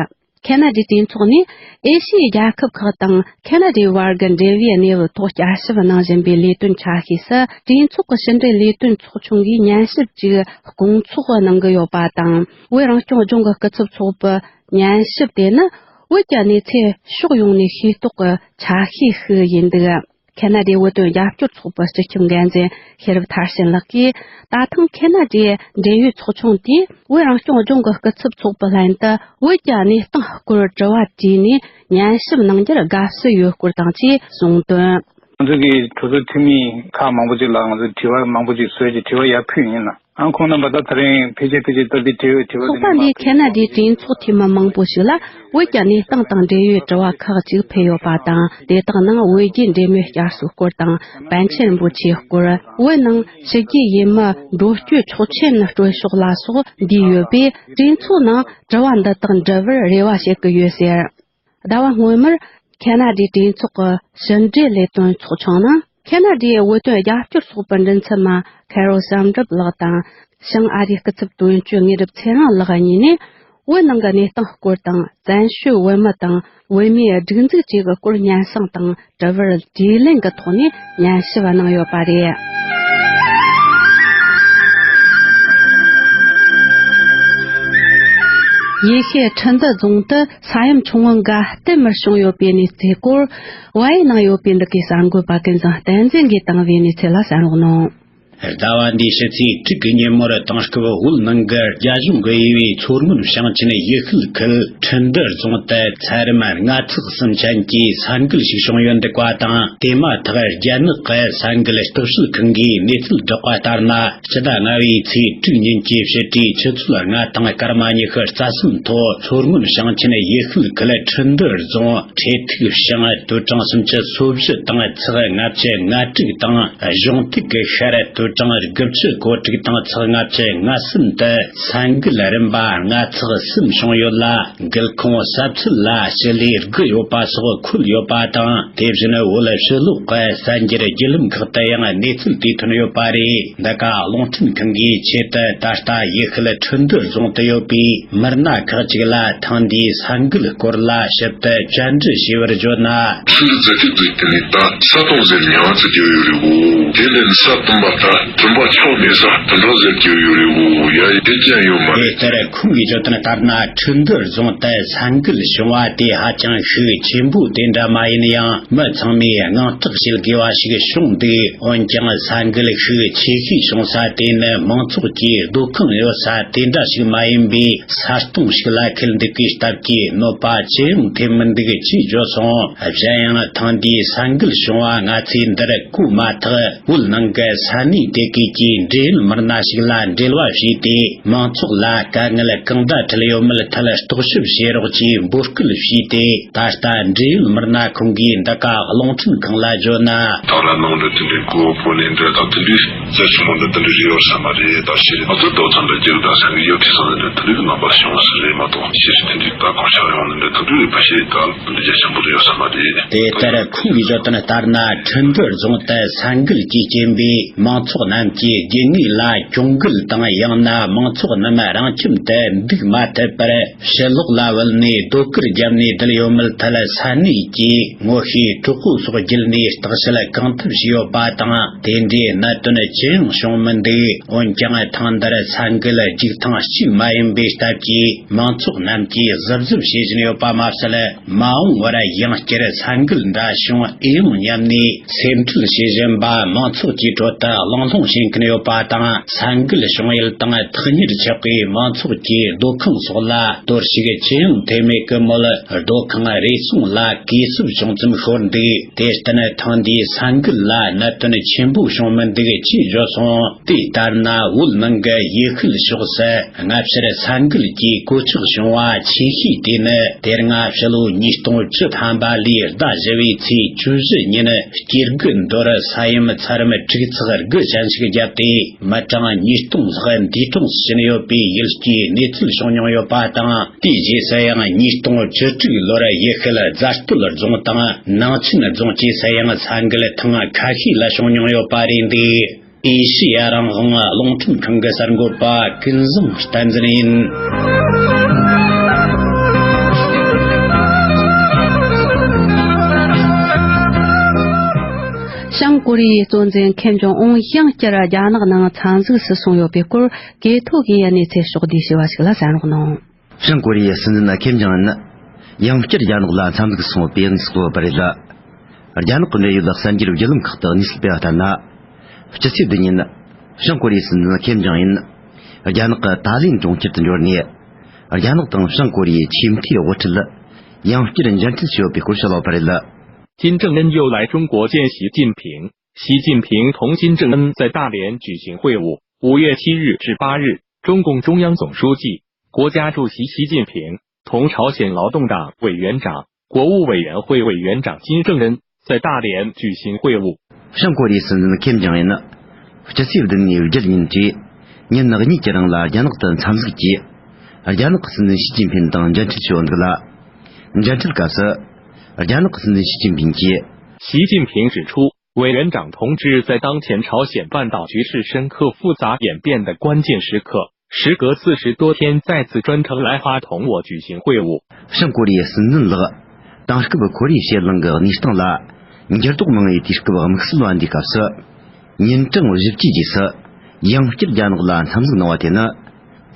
ཁེ་ན་ཌའི་གྲོས་ཚོགས་ནས་ཨེ་ཤི་ཡའི་རྒྱལ་ཁབ་ཁག་དང་ཁེ་ན་ཌའི་བར་གྱི་འབྲེལ་བའི་གནས་བབ་ཐོག་བསྐྱར་ཞིབ་གནང་བཞིན་པའི་ལས་དོན་ཆ་ཤས་སུ། གྲོས་ཚོགས་ཀྱི་ཕྱི་འབྲེལ་ལས་དོན་ཚོགས་ཆུང་གིས་ཉན་ཞིབ་ཅིག་སྐོང་ཚོགས་གནང་གི་ཡོད་པ་དང་། བོད་རང་སྐྱོང་ལྗོངས་ཀྱི་སྐུ་ཚབ་ཚོགས་པའི་ཉན་ཞིབ་དེ་ནི། བོད་ཀྱི་གནས་ཚུལ་ཕྱོགས་ཡོངས་ནས་ཤེས་རྟོགས་ཀྱི་ཆ་ཤས་ཤིག་ཡིན་འདུག་ཁེ་ན་ཌའི་བོད་དོན་རྒྱབ་སྐྱོར་ཚོགས་པའི་སྤྱི་ཁྱབ་འགན་འཛིན་ཤེས་རབ་མཐར་ཕྱིན་ལགས་ཀྱིས། ད་ཐེངས་ཁེ་ན་ཌའི་འབྲེལ་ཡོད་ཚོགས་ཆུང་དེས་བོད་རང་སྐྱོང་ལྗོངས་ཀྱི་སྐུ་ཚབ་ཚོགས་པའི་ལྷན་དུ་བོད་ཀྱི་གནས་སྟངས་སྐོར་དྲི་བ་དྲིས་ནས་ཉན་ཞིབ་གནང་རྒྱུར་དགའ་བསུ་ཡོད་སྐོར་དང་བཅས་གསུངས་དོན། ང་ཚོ་གི་གྲོས་ཚོགས་འཐུས་མི་ཁག་མང་པོ་ཅིག་ལ་ང་ཚོ་དྲི་བ་མང་པོ་ཅིག་བཟོས་ཀྱི་དྲི་བ་ཡར་ཕུལ་ཡིན་ན། ཨང་ཁོང་རྣམ་པ་ད་ད་རིང་ཕལ་ཆེར་ཕལ་ཆེར་སྟབས་བདེ་དྲི་བའི་དྲི་བ་ཚོགས་པ་འདིས་ཁེ་ན་ཌའི་གྲོས་ཚོགས་འཐུས་མི་མང་པོ་ཞིག་ལ་བོད་ཀྱི་གནས་སྟངས་དང་འབྲེལ་ཡོད་དྲི་བ་ཁག་ཅིག་ཕུལ་ཡོད་པ་དང་། དེ་དག་ནང་བོད་རྒྱའི་འབྲེལ་མོལ་བསྐྱར་གསོའི་སྐོར་དང་། པཎ་ཆེན་རིན་པོ་ཆེའི་སྐོར། བོད་ནང་ཕྱི་རྒྱལ་ཡུལ་མི་འགྲོ་སྐྱོད་ཆོག་མཆན་སྤྲོད་ཕྱོགས་ལ་སོགས་འདུས་ཡོད་པས། གྲོས་ཚོགས་ནང་དྲི་བ་འདི་དག་འདྲི་བར་རེ་བ་བྱེད་ཀྱི་ཡོད་ཟེར། ཟླ་བ་སྔོན་མར་ཁེ་ན་ཌའི་གྲོས་ཚོགས་ཀྱི་ཕྱི་འབྲེལ་ལས་དོན་ཚོགས་ཆུང་ནང་། ཁེ་ན་ཌའི་བོད་དོན་རྒྱབ་སྐྱོར་ཚོགས་པའི་མགྲིན་ཚབ་མ་ཁེ་རོལ་བསམ་གྲུབ་ལགས་དང་། བྱང་ཨ་རིའི་སྐུ་ཚབ་དོན་གཅོད་དངོས་གྲུབ་ཚེ་རིང་ལགས་གཉིས་ནས། བོད་ནང་གི་གནས་སྟངས་སྐོར་དང་། བཙན་བྱོལ་བོད་མི་དང་བོད་མིའི་སྒྲིག་འཛུགས་བཅས་ཀྱི་སྐོར་སྙན་སེང་དང་དྲི་བར་དྲིས་ལན་གྱི་ཐོག་ནས་ཉན་ཞིབ་གནང་ཡོད་པ་རེད། ཡེ་ཤུའི་ཁྲི་འདུ་རྫོང་དུ་ས་ཡོམ་ཆུང་ངུ་འགའ་གཏན་མར་བྱུང་ཡོད་པའི་གནས་ཚུལ་སྐོར། བལ་ཡུལ་ནང་ཡོད་པའི་འདི་གའི་གསར་འགོད་པ་ཀུན་བཟང་བསྟན་འཛིན་གྱིས་བཏང་བའི་གནས་ཚུལ་ལ་གསན་རོགས་གནང་། ཟླ་བ་འདིའི་ཕྱི་ཚེས་དྲུག་གི་ཉིན་མོར་དེང་སྐབས་བོད་ནང་གི་རྒྱ་གཞུང་གི་དབྱེ་བའི་མཚོ་སྔོན་ཞིང་ཆེན་ཡུལ་ཤུལ་ཁུལ་ཁྲི་འདུ་རྫོང་དུ་ཚད་རིམ་ལྔ་ཚེག་གསུམ་ཅན་གྱི་ས་འགུལ་ཞིག་བྱུང་ཡོད་འདུག་པ་དང་། དེ་མ་ཐག་རྒྱ་ནག་གི་ས་འགུལ་བརྟག་དཔྱད་ཁང་གིས་གནས་ཚུལ་བསྒྲགས་པ་ལྟར་ན། སྤྱི་ཟླ་ལྔ་བའི་ཚེས་དྲུག་ཉིན་གྱི་ཕྱི་དྲོའི་ཆུ་ཚོད་ལྔ་དང་སྐར་མ་ཉི་ཤུ་རྩ་གསུམ་ཐོག་མཚོ་སྔོན་ཞིང་ཆེན་ཡུལ་ཤུལ་ཁུལ་ཁྲི་འདུ་རྫོང་འཕྲེད་ཐིག་བྱང་ཏུའུ་ཀྲང་སུམ་ཅུ་སོ་བཞི་དང་ཚེག་ལྔ་བཅུ་ང་དྲུག་དང་། གཞུང་ཐིག་གི་ཤར་ཏུའུ་ཀྲང་དགུ་བཅུ་གོ་དྲུག་དང་ཚེག་ལྔ་བཅུ་ང་གསུམ་དུ་ས་འགུལ་རིམ་པ་ལྔ་ཚེག་གསུམ་བྱུང་ཡོད་ལ། འགུལ་ཁུངས་ས་ཚིགས་ལ་ཞི་ལུའི་དགུ་ཡོད་པ་སོགས་འཁོད་ཡོད་པ་དང་། དེ་བཞིན་བོད་ཕྱི་ལོགས་ཀྱི་གསར་འགྱུར་བརྒྱུད་ལམ་ཁག་ཏུ་ཡང་གནས་ཚུལ་དེ་ཐོན་ཡོད་པ་རེད། འདི་ག་རླུང་འཕྲིན་ཁང་གིས་ཆེད་དུ་ད་ལྟ་ཡུལ་ཤུལ་ཁྲི་འདུ་རྫོང་དུ་ཡོད་པའི་མི་སྣ་ཁག་ཅིག་ལ་ཐེངས་འདིའི་ས་འགུལ་སྐོར་ལ་ཞིབ་ཏུ་བཅར་འདྲི་བྱས་པར་བརྗོད་ན། ཁྲི་འདུ་རྫ་ཆུ་འདུས་དེ་ནི་ད་ས་སྟོང་ཟེར་ཉེ་བ་ཚོ་རྒྱུ་ཡོད་རེད་གོ། དེ་ལས་ནི་ས་སྟོང་པ་ད་དྲུམ་པ་ཆོག་མེད་ས་དུ་འགྲོ་ཟེར་རྒྱུ་ཡོད་རེད་གོ། ཡ་ཡི་དེ་ཅན་ཡོད་མ་རེད། དེ་ལྟར་ཁོང་གིས་བརྗོད་དོན་ལྟར་ན། ཁྲི་འདུ་རྫོང་དུ་ས་འགུལ་བྱུང་བ་དེ་ཧ་ཅང་ཤུགས་ཆེན་པོ་དེ་འདྲ་མ་ཡིན་ཡང་། མི་ཚང་མས་དངངས་སྐྲག་བྱེད་དགོས་པ་ཞིག་བྱུང་འདུག་འོན་ཀྱང་ས་འགུལ་ཤུགས་ཆེ་ཤོས་བྱུང་ས་དེ་ནི་མང་ཚོགས་ཀྱི་སྡོད་ཁང་ཡོད་ས་དེ་འདྲ་ཞིག་མ་ཡིན་པའི་ས་སྟོང་ཞིག་ལ་འཁེལ་འདུག་པའི་སྟབས་ཀྱིས་གནོད་པ་ཅི་ཡང་ཐེབས་མི་འདུག་ཅེས་བརྗོད་སོང་། གཞན་ཡང་ཐེངས་འདིའི་ས་འགུལ་བྱུང་བ་སྔ་ཚེ་འདིར་གོ་མ་ཐག་བོད་ནང་གི་ས་གནས་དེ་གའི་གི་འབྲེལ་ཡོད་མི་སྣ་ཞིག་ལ་འབྲེལ་བ་བྱས་ཏེ། མང་ཚོགས་ལ་དཀའ་ངལ་གང་འདྲ་འཕྲད་ཡོད་མེད་ཐད་རྟོག་ཞིབ་བྱེད་རོགས་ཀྱིས་འབོད་སྐུལ་བྱས་ཏེ། ད་ལྟ་འབྲེལ་ཡོད་མི་སྣ་ཁོང་གིས་འདི་ག་རླུང་འཕྲིན་ཁང་ལ་བརྗོད་ན། ད་ར་ནང་འདྲ་དེ་འདྲའི་གོ་བོད་ནས་འདྲ་དང་དེ་འདྲའི་རྩ་ཆེན་མོ་འདྲ་དེ་འདྲའི་རེ་བ་བསམ་པ་རེད། ད་ཕྱིར་ང་ཚོ་རྡོ་ཚང་འདྲ་རྒྱུག་དང་ས་གི་ཡོད་དེ་སོང་འདྲ་དེ་འདྲའི་རྣམ་པ་བྱུང་ས་རེད་མ་གཏོགས། ཕྱིར་དེ་འདྲའི་ད་གོ་ཆ་ཡོང་འདྲ་དེ་འདྲའི་ཕ་ཤེས་ད་འདི་རྒྱ་ཆེན་པོ་རེ་བ་བསམ་པ་རེད། དེ་ལྟར་ཁོང་གིས་བརྗོད་དོན་ལྟར་ན། ཁྲི་འདུ་རྫོང་དུ་ས་འགུལ་གྱི་རྐྱེན་པས་མང་ཚོགས་རྣམས་ཀྱི་དགོས་ངེས་ལ་གྱོང་གུད་དང་། ཡང་ན་མང་ཚོགས་རྣམས་རང་ཁྱིམ་དུ་འདུག་མ་ཐུབ་པར། ཕྱི་ལོགས་ལ་བུད་ནས་སྡོད་གུར་བརྒྱབ་ནས་བསྡད་ཡོད་མེད་ཐད་ས་གནས་ཀྱི་ངོ་ཤེས་གྲོགས་པོ་སོགས་བརྒྱུད་ནས་བརྟག་དཔྱད་གང་ཐུབ་བྱས་ཡོད་པ་དང་། དེ་འདྲའི་གནད་དོན་ཅི་ཡང་བྱུང་མི་འདུག་འོན་ཀྱང་ཐེངས་འདིར་ས་འགུལ་རྒྱུག་ཐེངས་གཅིག་མ་ཡིན་པའི་སྟབས་ཀྱིས་མང་ཚོགས་རྣམས་ཀྱིས་གཟབ་གཟབ་བྱེད་བཞིན་ཡོད་པ་མ་ཟད། མ་འོངས་པར་ཡང་བསྐྱར་ས་འགུལ་འདྲ་བྱུང་ཨེ་ཡོང་སྙམ་ནས་སེམས་ཁྲལ་བྱེད་བཞིན་པ་མང་ཚོགས་ཀྱི་ཁྲོད་དུ་གླེང་སློང་བྱེད་མཁན་ཡོད་པ་དང་། ས་འགུལ་བྱུང་ཡུལ་དང་ཐག་ཉེར་ཆགས་པའི་མང་ཚོགས་ཀྱི་སྡོད་ཁང་སོགས་ལ་གཏོར་བཤིག་ཅི་ཡང་ཐེབས་མེད་ཀི་མོད། སྡོད་ཁང་རེ་ཟུང་ལ་གས་སྲུབས་ཅུང་ཙམ་ཤོར་འདུག་དེ་ལྟར་ཐེངས་འདིའི་ས་འགུལ་ལ་གནད་དོན་ཆེན་པོ་བྱུང་མི་འདུག་ཅེས་བརྗོད་སོང་། དེ་ལྟར་ན་བོད་ནང་གི་ཡུལ་ཤུལ་ཕྱོགས་སུ་སྔ་ཕྱིར་ས་འགུལ་གྱི་གོད་ཆག་བྱུང་བ་ཆེ་ཤོས་དེ་ནི། དེ་སྔ་ཕྱི་ལོ་ཉིས་སྟོང་བཅུ་ཐམ་པ་ལོའི་ཟླ་བཞི་བའི་ཚེས་བཅུ་བཞི་ཉིན་སྐྱེ་རྒུ་མདོར་ས་ཡོམ་ཚད་རིམ་དྲུག་ཚེག་དགུ་ཅན་ཞིག་བརྒྱབ་སྟེ། མི་གྲངས་ཉིས་སྟོང་ལྷག་འདས་གྲོངས་སུ་ཕྱིན་ཡོད་པའི་ཡུལ་སྐྱེས་གནས་ཚུལ་བྱུང་མྱོང་ཡོད་པ་དང་། དེའི་རྗེས་སུ་ཡང་ཉིས་སྟོང་བཅུ་དྲུག་ལོར་ཡུལ་ཤུལ་རྫ་སྟོད་རྫོང་དང་ནང་ཆེན་རྫོང་བཅས་སུ་ཡང་ས་འགུལ་ཐེངས་ཁ་ཤས་ལ་བྱུང་མྱོང་ཡོད་པ་རེད་འདུག་ཨེ་ཤེ་ཡ་རང་དབང་རླུང་འཕྲིན་ཁང་གི་གསར་འགོད་པ་ཀུན་བཟང་བསྟན་འཛིན་ཡིན། བྱང་ཀོ་རི་ཡའི་གཙོ་འཛིན་ཁེམ་ཇོང་ཨུན་ཡང་བསྐྱར་རྒྱ་ནག་ནང་འཚམས་གཟིགས་སུ་སོང་ཡོད་པའི་སྐོར། གོ་ཐོས་ཀྱིས་གནས་ཚུལ་ཕྱོགས་བསྡུས་ཞུས་པ་ཞིག་ལ་གསན་རོགས་གནང་། བྱང་ཀོ་རི་ཡའི་སྲིད་འཛིན་ཁེམ་ཇོང་ཨུན་ཡང་བསྐྱར་རྒྱ་ནག་ལ་འཚམས་གཟིགས་སོང་བའི་གནས་ཚུལ་ཐོན་པ་རེད། རྒྱ་ནག་གི་འབྲེལ་ཡོད་གསར་འགྱུར་བརྒྱུད་ལམ་ཁག་ཏུ་གནས་ཚུལ་སྤེལ་བ་ལྟར་ན། སྤྱི་ཚེས་བདུན་ཉིན། བྱང་ཀོ་རི་ཡའི་སྲིད་འཛིན་ཁེམ་ཇོང་ཨིན། རྒྱ་ནག་གི་ཏཱ་ལིན་གྲོང་ཁྱེར་དུ་འབྱོར་ནས། རྒྱ་ནག་དང་བྱང་ཀོ་རི་ཡའི་ཆེས་མཐོའི་དབུ་ཁྲིད། ཡང་བསྐྱར་མཇལ་འཕྲད་བྱས་ཡོད་པའི་སྐོར་བཤད་ཡོད་པ་རེད། 金正恩又来中国见习近平。习近平同金正恩在大连举行会晤。五月七日至八日，中共中央总书记、国家主席习近平同朝鲜劳动党委员长、国务委员会委员长金正恩在大连举行会晤。 བྱང་ཀོ་རི་ཡའི་སྲིད་འཛིན་ཁེམ་ཇོང་ཨིན་ནི། སྤྱི་ཚེས་བདུན་ནས་བརྒྱད་ཉིན་བཅས། ཉིན་གཉིས་ཀྱི་རིང་ལ་རྒྱ་ནག་ཏུ་འཚམས་གཟིགས་ཀྱིས། རྒྱ་ནག་གི་སྲིད་འཛིན་ཞི་ཅིན་ཕིན་དང་མཇལ་འཕྲད་བྱས་ཡོད་འདུག་ལ། མཇལ་འཕྲད་སྐབས་སུ། རྒྱ་ནག་གི་སྲིད་འཛིན་ཞི་ཅིན་ཕིན་གྱིས། 习近平指出，委员长同志在当前朝鲜半岛局势深刻复杂演变的关键时刻， 时隔四十多天再次专程来华同我举行会晤。 བྱང་ཀོ་རི་ཡའི་སྲིད་འཛིན་ལགས། དེང་སྐབས་ཁོ་རེའི་ཕྱེད་གླིང་གི་གནས་སྟངས་ལ། འགྱུར་ལྡོག་མང་བའི་དུས་སྐབས་དམིགས་བསལ་བ་འདིའི་སྐབས་སུ། ཉིན་གྲངས་བཞི་བཅུའི་རྗེས་སུ། ཡང་བསྐྱར་རྒྱ་ནག་ལ་འཚམས་གཟིགས་གནང་བ་དེ་ནི།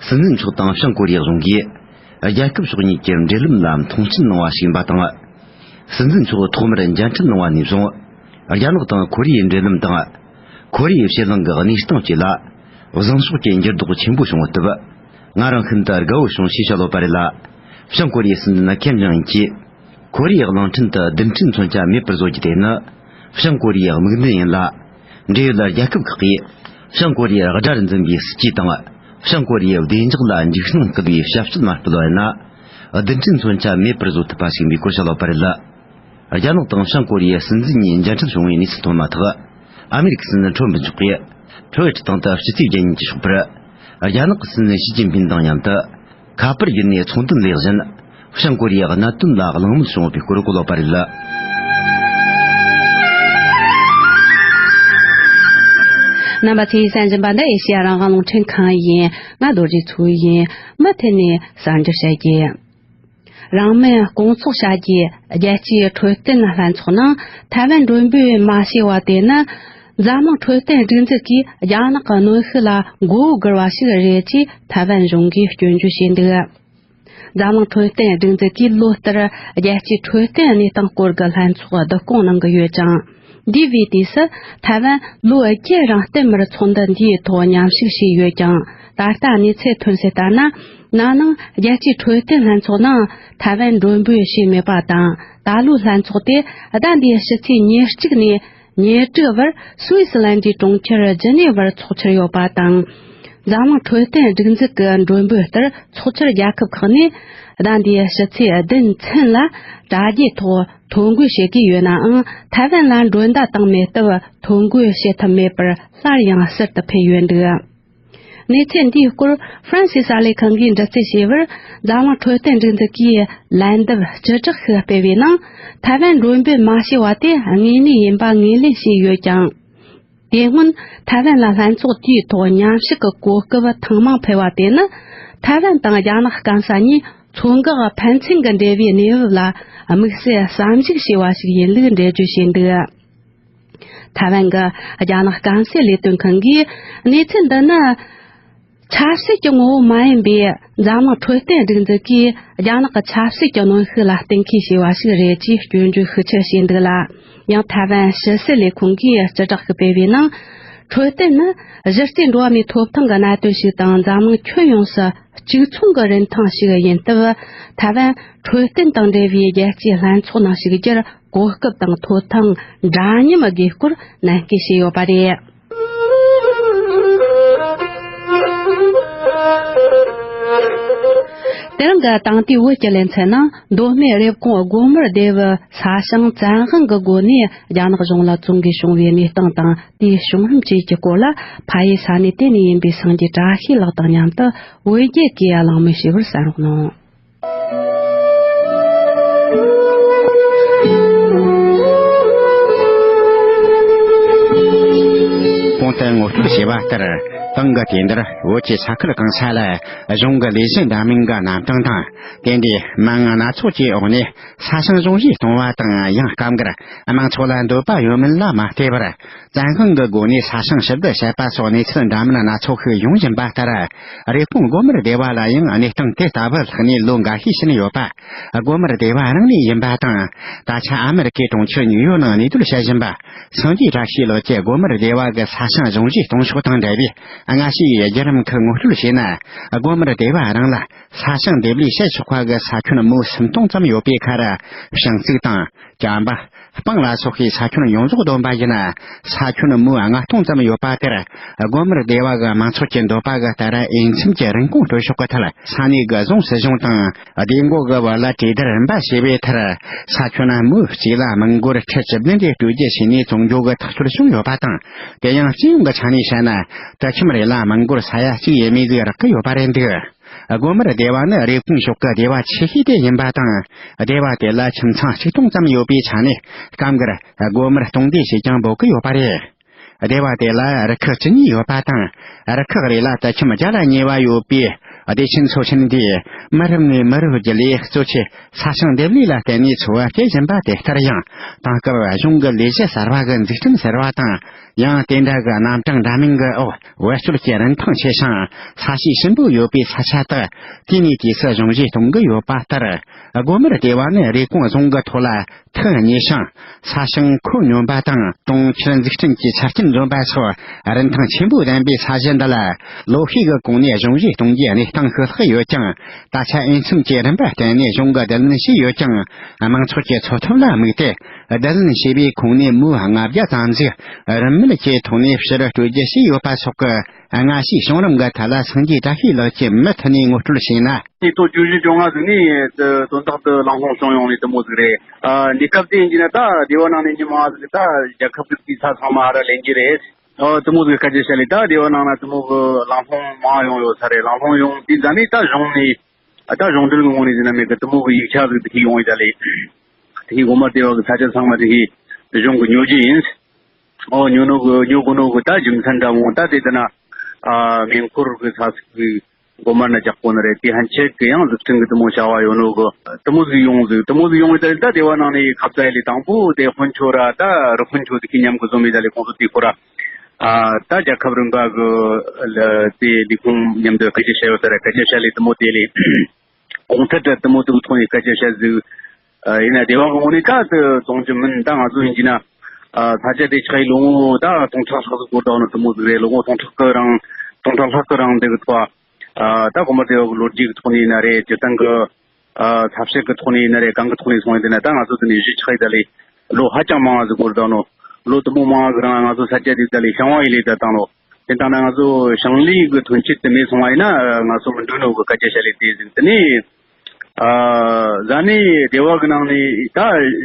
སྲིད་འཛིན་མཆོག་དང་བྱང་ཀོ་རི་ཡའི་གཞུང་གིས། རྒྱལ་ཁབ་ཕྱོགས་གཉིས་ཀྱི་འབྲེལ་ལམ་ལ་མཐོང་ཆེན་གནང་བ་ཞིག་ཡིན་པ་དང་། སྲིད་འཛིན་མཆོག་ཐོག་མར་མཇལ་འཕྲད་གནང་བ་ནས་བཟུང་། རྒྱ་ནག་དང་ཁོ་རེའི་འབྲེལ་ལམ་དང་། ཁོ་རེའི་ཕྱེད་གླིང་གི་གནས་སྟངས་བཅས་ལ། བཟང་ཕྱོགས་ཀྱི་འགྱུར་ལྡོག་ཆེན་པོ་བྱུང་ཡོད་སྟབས། ང་རང་ཤིན་ཏུ་དགའ་བོ་བྱུང་ཞེས་བཤད་ཡོད་པ་རེད་ལ། བྱང་ཀོ་རི་ཡའི་སྲིད་འཛིན་ཁེམ་ཇོང་ཨིན་གྱིས། ཁོ་རེའི་གླིང་ཕྲན་དུ་རྡུལ་ཕྲན་མཚོན་ཆ་མེད་པར་བཟོ་རྒྱུ་དེ་ནི། བྱང་ཀོ་རི་ཡའི་དམིགས་འདུན་ཡིན་ལ། འབྲེལ་ཡོད་རྒྱལ་ཁབ་ཁག་གིས། བྱང་ཀོ་རི་ཡའི་དགྲར་འཛིན་པའི་སྲིད་ཇུས་དང་། བྱང་ཀོ་རི་ཡའི་བདེ་འཇགས་ལ་འཇིགས་སྣང་སྐུལ་བའི་བྱ་སྤྱོད་མ་སྤེལ་བ་ཡིན་ན། རྡུལ་ཕྲན་མཚོན་ཆ་མེད་པར་བཟོ་ཐུབ་པ་ཞིག་ཡིན་པའི་སྐོར་བཤད་ཡོད་པ་རེད་ལ། རྒྱ་ནག་དང་བྱང་ཀོ་རི་ཡའི་སྲིད་འཛིན་གཉིས་མཇལ་འཕྲད་བྱུང་བའི་གནས་ཚུལ་ཐོན་མ་ཐག་ཨ་མེ་རི་ཁའི་སྲིད་འཛིན་ཁྲོམ་ཕུ་མཆོག་གིས་ཊི་ཝི་ཊར་སྟེང་དུ་སྤྱི་ཚེས་བརྒྱད་ཉིན་གྱི་ཞོགས་པར། རྒྱ་ནག་གི་སྲིད་འཛིན་ཞི་ཅིན་ཕིན་དང་མཉམ་དུ། ཁ་པར་བརྒྱུད་ནས་ཚོགས་འདུ་ལས་བཞིན། བྱང་ཀོ་རི་ཡའི་གནད་དོན་ལ་གླེང་མོལ་བྱུང་ཡོད་པའི་སྐོར་བཀོད་ཡོད་པ་རེད། རྣམ་པ་ཚོས་གསན་བཞིན་པ་འདི་ཨེ་ཤེ་ཡ་རང་དབང་རླུང་འཕྲིན་ཁང་ཡིན། ང་རྡོ་རྗེ་མཚོ་ཡིན། མུ་མཐུད་ནས་གསར་འགྱུར་བཤད་རྒྱུ། རང་མོས་སྐོང་ཚོགས་བྱ་རྒྱུའི་རྒྱལ་སྤྱིའི་འཕྲོད་བསྟེན་ལྷན་ཚོགས་ནང་ཐའེ་ཝན་མགྲོན་འབོད་མ་བྱས་པ་དེ་ནི། འཛམ་གླིང་འཕྲོད་བསྟེན་སྒྲིག་འཛུགས་ཀྱིས་རྒྱ་ནག་གི་གནོན་ཤུགས་ལ་མགོ་བོ་སྒུར་བ་ཞིག་རེད་ཅེས་ཐའེ་ཝན་གཞུང་གིས་སྐྱོན་བརྗོད་བྱས་འདུག་འཛམ་གླིང་འཕྲོད་བསྟེན་སྒྲིག་འཛུགས་ཀྱིས་ལོ་ལྟར་རྒྱལ་སྤྱིའི་འཕྲོད་བསྟེན་གནས་སྟངས་སྐོར་གྱི་ལྷན་ཚོགས་བསྡུ་སྐོང་གནང་གི་ཡོད་ཅིང་། འདས་པའི་དུས་སུ་ཐའེ་ཝན་ལོ་བརྒྱད་རིང་བསྟུད་མར་ཚོགས་འདུ་འདིའི་ཐོག་མཉམ་ཞུགས་བྱས་ཡོད་ཀྱང་། ད་ལྟ་གནས་ཚུལ་ཐོན་གསལ་ལྟར་ན། ན་ནིང་རྒྱལ་སྤྱིའི་འཕྲོད་བསྟེན་ལྷན་ཚོགས་ནང་ཐའེ་ཝན་མགྲོན་འབོད་བྱས་མེད་པ་དང་། ད་ལོའི་ལྷན་ཚོགས་དེ་ཟླ་འདིའི་ཕྱི་ཚེས་ཉེར་གཅིག་ནས་ཉེར་དྲུག་བར་སུད་སི་ལན་ཌན་གྲོང་ཁྱེར་ཇི་ནེ་ཝར་འཚོགས་འཆར་ཡོད་པ་དང་། འཛམ་གླིང་འཕྲོད་བསྟེན་སྒྲིག་འཛུགས་ཀྱི་མགྲོན་འབོད་ལྟར་ཚོགས་འཆར་རྒྱལ་ཁབ་ཁག་ནས་ཟླ་འདིའི་ཕྱི་ཚེས་བདུན་ཚུན་ལ་དྲ་རྒྱའི་ཐོག་ཐོ་འགོད་བྱེད་ཀྱི་ཡོད་ནའང་། ཐའེ་ཝན་ལ་མགྲོན་བརྡ་བཏང་མེད་སྟབས་ཐོ་འགོད་བྱེད་ཐུབ་མེད་པར་སླར་ཡང་ཟུར་དུ་འཕེལ་ཡོད་འདུག་གནས་ཚུལ་འདིའི་སྐོར་ཧྥ་རན་སིའི་གསར་ལས་ཁང་གིས་འདྲི་རྩད་བྱས་པར། འཛམ་གླིང་འཕྲོད་བསྟེན་སྒྲིག་འཛུགས་ཀྱིས་ལན་འདེབས་སྤྱི་བསྒྲགས་ཤིག་སྤེལ་བའི་ནང་། ཐའེ་ཝན་མགྲོན་འབོད་མ་བྱས་པ་དེ་དངོས་གནས་ཡིན་པ་ངོས་ལེན་བྱས་ཡོད་ཀྱང་། དེ་སྔོན་ཐའེ་ཝན་ལ་ལྷན་ཚོགས་དེའི་ཐོག་མཉམ་ཞུགས་ཀྱི་གོ་སྐབས་ཐེངས་མང་འཕེལ་བ་དེ་ནི། ཐའེ་ཝན་དང་རྒྱ་ནག་སྐམ་ས་གཉིས་མཚོ་འགག་ཕན་ཚུན་གྱི་འབྲེལ་བའི་གནས་བབ་ལ་དམིགས་བསལ་བསམ་གཞིགས་བྱས་པ་ཞིག་ཡིན་ལུགས་འགྲེལ་བརྗོད་བྱས་འདུག་ཐའེ་ཝན་གྱི་རྒྱ་ནག་སྐམ་སའི་ལས་དོན་ཁང་གིས་གནས་ཚུལ་འདི་ནི། ཆབ་སྲིད་ཀྱི་ངོ་བོ་མ་ཡིན་པའི་འཛམ་གླིང་འཕྲོད་བསྟེན་སྒྲིག་འཛུགས་ཀྱིས་རྒྱ་ནག་གི་ཆབ་སྲིད་ཀྱི་གནོན་ཤུགས་ལ་གཏན་འཁེལ་བྱས་པ་ཞིག་རེད་ཅེས་སྐྱོན་བརྗོད་ཤུགས་ཆེར་བྱས་འདུག་ལ། ཡང་ཐའེ་ཝན་ཕྱི་སྲིད་ལས་ཁུངས་ཀྱིས་སྤྱི་བསྒྲགས་ཤིག་སྤེལ་བའི་ནང་། འཕྲོད་བསྟེན་ནི་གཞི་རྩའི་འགྲོ་བ་མིའི་ཐོབ་ཐང་གི་གནད་དོན་ཞིག་དང་། འཛམ་གླིང་ཁྱོན་ཡོངས་སུ་གཅིག་མཚུངས་ཀྱི་རིན་ཐང་ཞིག་ཡིན་སྟབས། ཐའེ་ཝན་འཕྲོད་བསྟེན་དང་འབྲེལ་བའི་རྒྱལ་སྤྱིའི་ལྷན་ཚོགས་ནང་ཞུགས་རྒྱུར་གོ་སྐབས་དང་ཐོབ་ཐང་འདྲ་མཉམ་དགོས་སྐོར་ནན་སྐུལ་བྱས་ཡོད་པ་རེད། དེ་རིང་གི་དེང་དུས་བོད་ཀྱི་ལེ་ཚན་ནང་། མདོ་སྨད་རེབ་གོང་སྒོ་དམར་སྡེ་བའི་ས་ཞིང་བཙན་དབང་གི་སྒོ་ནས་རྒྱ་ནག་གཞུང་ལ་བཙོང་གིས་བྱུང་བའི་གནས་སྟངས་དང་། དེའི་བྱུང་རིམ་བཅས་ཀྱི་སྐོར་ལ། ཕ་ཡུལ་ས་གནས་དེ་ནས་ཡིན་པའི་སངས་རྒྱས་བཀྲ་ཤིས་ལགས་དང་མཉམ་དུ་བོད་རྒྱལ་གྱིས་གླེང་མོལ་བྱས་པར་གསན་རོགས་གནང་། གོང་དུ་ངོ་སྤྲོད་བྱས་པ་ལྟར། ཏང་གི་དེ་འདིར་བོད་ཀྱི་ས་ཁུལ་གང་ས་ལ་གཞུང་གི་ལས་གཞི་འདྲ་མིན་གྱི་རྣམ་གྲངས་དང་། དེ་འདྲའི་མིང་སྣ་ཚོགས་ཀྱི་འོག་ནས་ས་ཞིང་གཞུང་བཞེས་གཏོང་བ་དང་། ཡང་སྐབས་འགར་དམངས་ཚོགས་ལ་འདོད་པ་ཡོད་མིན་ལ་མ་ལྟོས་པར། བཙན་དབང་གི་སྒོ་ནས་ས་ཞིང་ཞིབ་བསྡུ་བྱེད་པ་སོགས་གནས་ཚུལ་འདྲ་མིན་སྣ་ཚོགས་ཤིག་ཡོང་བཞིན་པ་ལྟར། རེབ་གོང་སྒོ་དམར་སྡེ་བ་ལ་ཡང་གནས་སྟངས་དེ་ལྟ་བུ་ལྷགས་ནས་ལོ་འགའ་ཤས་ཕྱིན་ཡོད་པ། སྒོ་དམར་སྡེ་བ་རང་ནས་ཡིན་པ་དང་། ད་ཆ་ཨ་མེ་རི་ཀའི་གྲོང་ཁྱེར་ཉིའུ་ཡོག་ནང་གནས་སྡོད་བྱེད་བཞིན་པ། སངས་རྒྱས་བཀྲ་ཤིས་ལགས་ཀྱིས་སྒོ་དམར་སྡེ་བ་གི་ས་ཞིང་གཞུང་བཞེས་གཏོང་ཕྱོགས་དང་འབྲེལ་བའི་སྔ་ཕྱིའི་བརྒྱུད་རིམ་ཁག་ངོ་སྤྲོད་བྱས་ན། སྒོ་དམར་སྡེ་བ་རང་ལ་ས་ཞིང་འདེབས་ལས་བྱེད་ཆོག་པ་གི་ས་ཁྱོན་མུའུ་སུམ་སྟོང་ཙམ་ཡོད་པའི་ཁར། ཞིང་ཚིགས་དང་། བྱམས་པ། སྤང་ལ་སོགས་ཀྱི་ས་ཁྱོན་ཡོངས་རྫོགས་བསྡོམས་པ་ཡིན་ན། ས་ཁྱོན་མུའུ་ལྔ་སྟོང་ཙམ་ཡོད་པ་དེར། སྒོ་དམར་སྡེ་བ་གི་དམངས་ཚོགས་ཀྱི་འདོད་པ་གི་ལྟར། འོས་འཚམ་གྱི་རིན་གོང་སྤྲོད་ཕྱོགས་ཀྱི་ཐད། ས་གནས་ཀྱི་རྫོང་སྲིད་གཞུང་དང་། སྡེ་འགོ་གི་བར་ལ་གྲོས་བསྡུར་རིམ་པ་བྱས་པའི་མཐར། ས་ཁྱོན་མུའུ་གཅིག་ལ་མི་འགོར་ཁྲི་བཅུ་བདུན་དེ་སྤྲོད་རྒྱུ་བྱས་ནས་བཙོང་རྒྱུ་གི་ཐག་གཅོད་བྱུང་ཡོད་པ་དང་། དེ་ཡང་སྤྱི་ཡོངས་ཀྱི་ཆ་ནས་བཤད་ན། དུད་ཁྱིམ་རེ་ལ་མི་འགོར་ས་ཡ་གཅིག་ཡས་མས་ཟིག་རག་གི་ཡོད་པ་རེད་འདུག་སྒོ་དམར་སྡེ་བ་ནི་རེབ་གོང་ཕྱོགས་ཀྱི་སྡེ་བ་ཆེ་ཤོས་དེ་ཡིན་པ་དང་། སྡེ་བ་དེ་ལ་ཁྱིམ་ཚང་གཅིག་སྟོང་ཙམ་ཡོད་པའི་ཆ་ནས། སྐབས་འགར་སྒོ་དམར་སྟོང་སྡེ་ཞེས་ཀྱང་འབོད་ཀྱི་ཡོད་པ་རེད། སྡེ་བ་དེ་ལ་རུ་ཁག་བཅུ་གཉིས་ཡོད་པ་དང་། རུ་ཁག་རེ་ལ་དུད་ཁྱིམ་བརྒྱ་ལ་ཉེ་བ་ཡོད་པའི་སྡེ་ཆེན་ཚོ་ཆེན་འདིས། མི་རབས་ནས་མི་རབས་བརྒྱུད་ལས་གཙོ་ཆེ་ས་ཞིང་འདེབས་ལས་ལ་བརྟེན་ནས་འཚོ་བ་སྐྱེལ་བཞིན་པ་དེ་ལྟར་ཡང་། དེང་སྐབས་གཞུང་གི་ལས་གཞི་གསར་བ་གི་འཛུགས་སྐྲུན་ཟེར་བ་དང་། ཡང་དེ་འདྲ་གི་རྣམ་གྲངས་འདྲ་མིན་གྱི་འོག་བེད་སྤྱོད་ཀྱི་རིན་ཐང་ཆེ་ཞིང་ས་གཤིས་ཞིམ་པོ་ཡོད་པའི་ས་ཆ་དག་དུས་ནས་དུས་སུ་གཞུང་བཞེས་གཏོང་གི་ཡོད་པ་ལྟར། སྒོ་དམར་སྡེ་བ་ནི་རེབ་གོང་རྫོང་གི་ཐོག་ལ་ཐག་ཉེ་ཞིང་ས་ཞིང་ཁོད་སྙོམས་པ་དང་། གྲོང་ཁྱེར་འཛུགས་སྐྲུན་གྱི་ཆ་རྐྱེན་འཛོམས་པ་སོགས་རིན་ཐང་ཆེན་པོ་ལྡན་པའི་ས་གཞི་འདི་ལ། ལོ་ཤས་ཀྱི་གོང་ནས་གཞུང་བཞེས་གཏོང་རྒྱུའི་གནས་སྟངས་ཤུགས་ལྷག་ཡོད་ཀྱང་། ད་ཆ་འོས་འཚམ་གྱི་རིམ་པར་བརྟེན་ནས་གཞུང་གིས་བསྡུ་ལེན་བྱས་ཡོད་ཀྱང་། དམངས་ཚོགས་ཀྱི་འཚོ་ཐབས་ལ་དམིགས་ཏེ། བསྡུ་ལེན་བྱས་པའི་ཁོངས་ནས་མུའུ་ལྔ་བརྒྱ་ཙམ་ཞིག་རིན་མེད་ཀྱི་ཐོག་ནས་ཕྱིར་སྤྲོད་རྒྱུ་བྱས་ཡོད་པ་སོགས་ཀྱི་སྔ་ཕྱིའི་བྱུང་རིམ་འགའ་ཐད་ལ་སངས་རྒྱས་བཀྲ་ཤིས་ལགས་ཀྱིས་མུ་མཐུད་ནས་ངོ་སྤྲོད་བྱས་ན། ཉིས་སྟོང་བཅུ་བཞི་བཅོ་ལྔ་ཟིག་ནས་དོན་དག་འདི་གླེང་སློང་བྱུང་ཡོང་ནས་དེ་མོ་ཟིག་རེད། ཨ། འདི་སྐབས་དེ་ཡིན་གྱི་ན་ད་སྡེ་བ་ནང་ནས་མི་མང་ཟིག་ད་རྒྱལ་ཁབ་ཀྱི་ས་ཚང་མ་ཧ་ར་ལེན་གྱི་རེད། ཨ། དེ་མོ་ཟིག་སྐད་ཆ་བཤད་ལས་ད་སྡེ་བ་ནང་ན་དེ་མོ་གི་གླེང་སློང་མང་ཡོང་ཡོད་ས་རེད། གླེང་སློང་ཡོང་དུས་ཙ་ནས་ད་གཞུང་ནས། ཨ། ད་གཞུང་འབྲེལ་གི་ངོས་ནས་ཟེར་ན་མེད་གི་དེ་མོ་གི་ཡིག་ཆ་ཟིག་དེ་གི་ཡོང་ཡོད་ད་ལས། དེ་གི་སྒོ་དམར་སྡེ་བ་གི་ས་ཆ་ཚང་མ་དེ་གི་གཞུང་གི་ཉོ་རྒྱུ་ཡིན། ཨོ། ཉོ་ནོ་གི་ཉོ་དགོས་ནོ་གི་ད་རྒྱུ་མཚན་འདྲ་བོ་ད་དེ་དེ་ན། ཨ། མེ་འཁོར་གི་ས་ཚིགས་གི་སྒོ་དམར་ན་རྒྱག་གོ་ནི་རེད། དེ་ཧན་ཆད་གི་ཡང་འཛུགས་སྐྲུན་གི་དེ་མོ་བྱ་བ་ཡོད་ནོ་གི་དེ་མོ་ཟིག་ཡོང་ཟིག་དེ་མོ་ཟིག་ཡོང་བའི་ད་ལས་ད་སྡེ་བ་ནང་ནས་ཁ་ཚ་ཡི་ལས་དང་པོ་དེ་དཔོན་ཆོ་ར་ད་རུ་དཔོན་ཆོ་དེ་གི་མཉམ་གི་འཛོམས་མི་ད་ལས་ཁོང་ཚོ་དེ་ཁོ་ར། ཨ། ད་རྒྱལ་ཁབ་རིམ་པ་གི་ལ་དེ་ལས་ཁོང་མཉམ་དུ་སྐད་ཆ་བཤད་ཡོད་ས་རེད། སྐད་ཆ་བཤད་ལས་དེ་མོ་དེ་ལས་གོང་ཐད་དུ་དེ་མོ་དེ་གི་ཐོག་ནས་སྐད་ཆ་བཤད་ཟིག་ཨ། ཡིན་ན་སྡེ་བ་གི་ངོས་ནས་ད་དེ་བཙོང་རྒྱུ་མིན། ད་ང་ཚོ་ཡིན་གྱི་ན། ཨ། ས་ཆ་དེ་ཆགས་ཡི་ལོ་ངོ་ད་སྟོང་ཕྲག་ལྷག་ཟིག་འགོར་བསྡད་ནོ་དེ་མོ་ཟིག་རེད། ལོ་ངོ་སྟོང་ཕྲག་གི་རིང་སྟོང་ཕྲག་ལྷག་གི་རིང་དེ་གི་ཐོག་ཨ། ད་སྒོ་དམར་སྡེ་བ་གི་ལོ་རྒྱུས་གི་ཐོག་ནས་ཡིན་ན་རེད། སྤྱིར་བཏང་གི། ཨ། ས་བཤད་གི་ཐོག་ནས་ཡིན་ན་རེད། གང་གི་ཐོག་ནས་སོང་ཡིན་དེ་ན་ད་ང་ཚོ་དེ་ནས་གཞིས་ཆགས་ཡི་ད་ལས་ལོ་ཧ་ཅང་མང་ང་ཟིག་འགོར་བསྡད་ནོ། ལོ་དེ་མོ་མང་ང་གི་རིང་ང་ཚོ་ས་ཆ་དེ་ད་ལས་ཞིང་བ་ཡི་ལས་ད་བཏང་ནོ། དེ་ལྟ་ན་ང་ཚོ་ཞིང་ལས་གི་ཐོན་སྐྱེད་དེ་མེད་སོང་བ་ཡིན་ན་ང་ཚོ་མི་འགྲོ་ནོ་གི་སྐད་ཆ་བཤད་ལས་དེ་ཟིག་དེ་ནས། ཨ། ཟ་ནས་སྡེ་བ་གི་ནང་ནས་ད་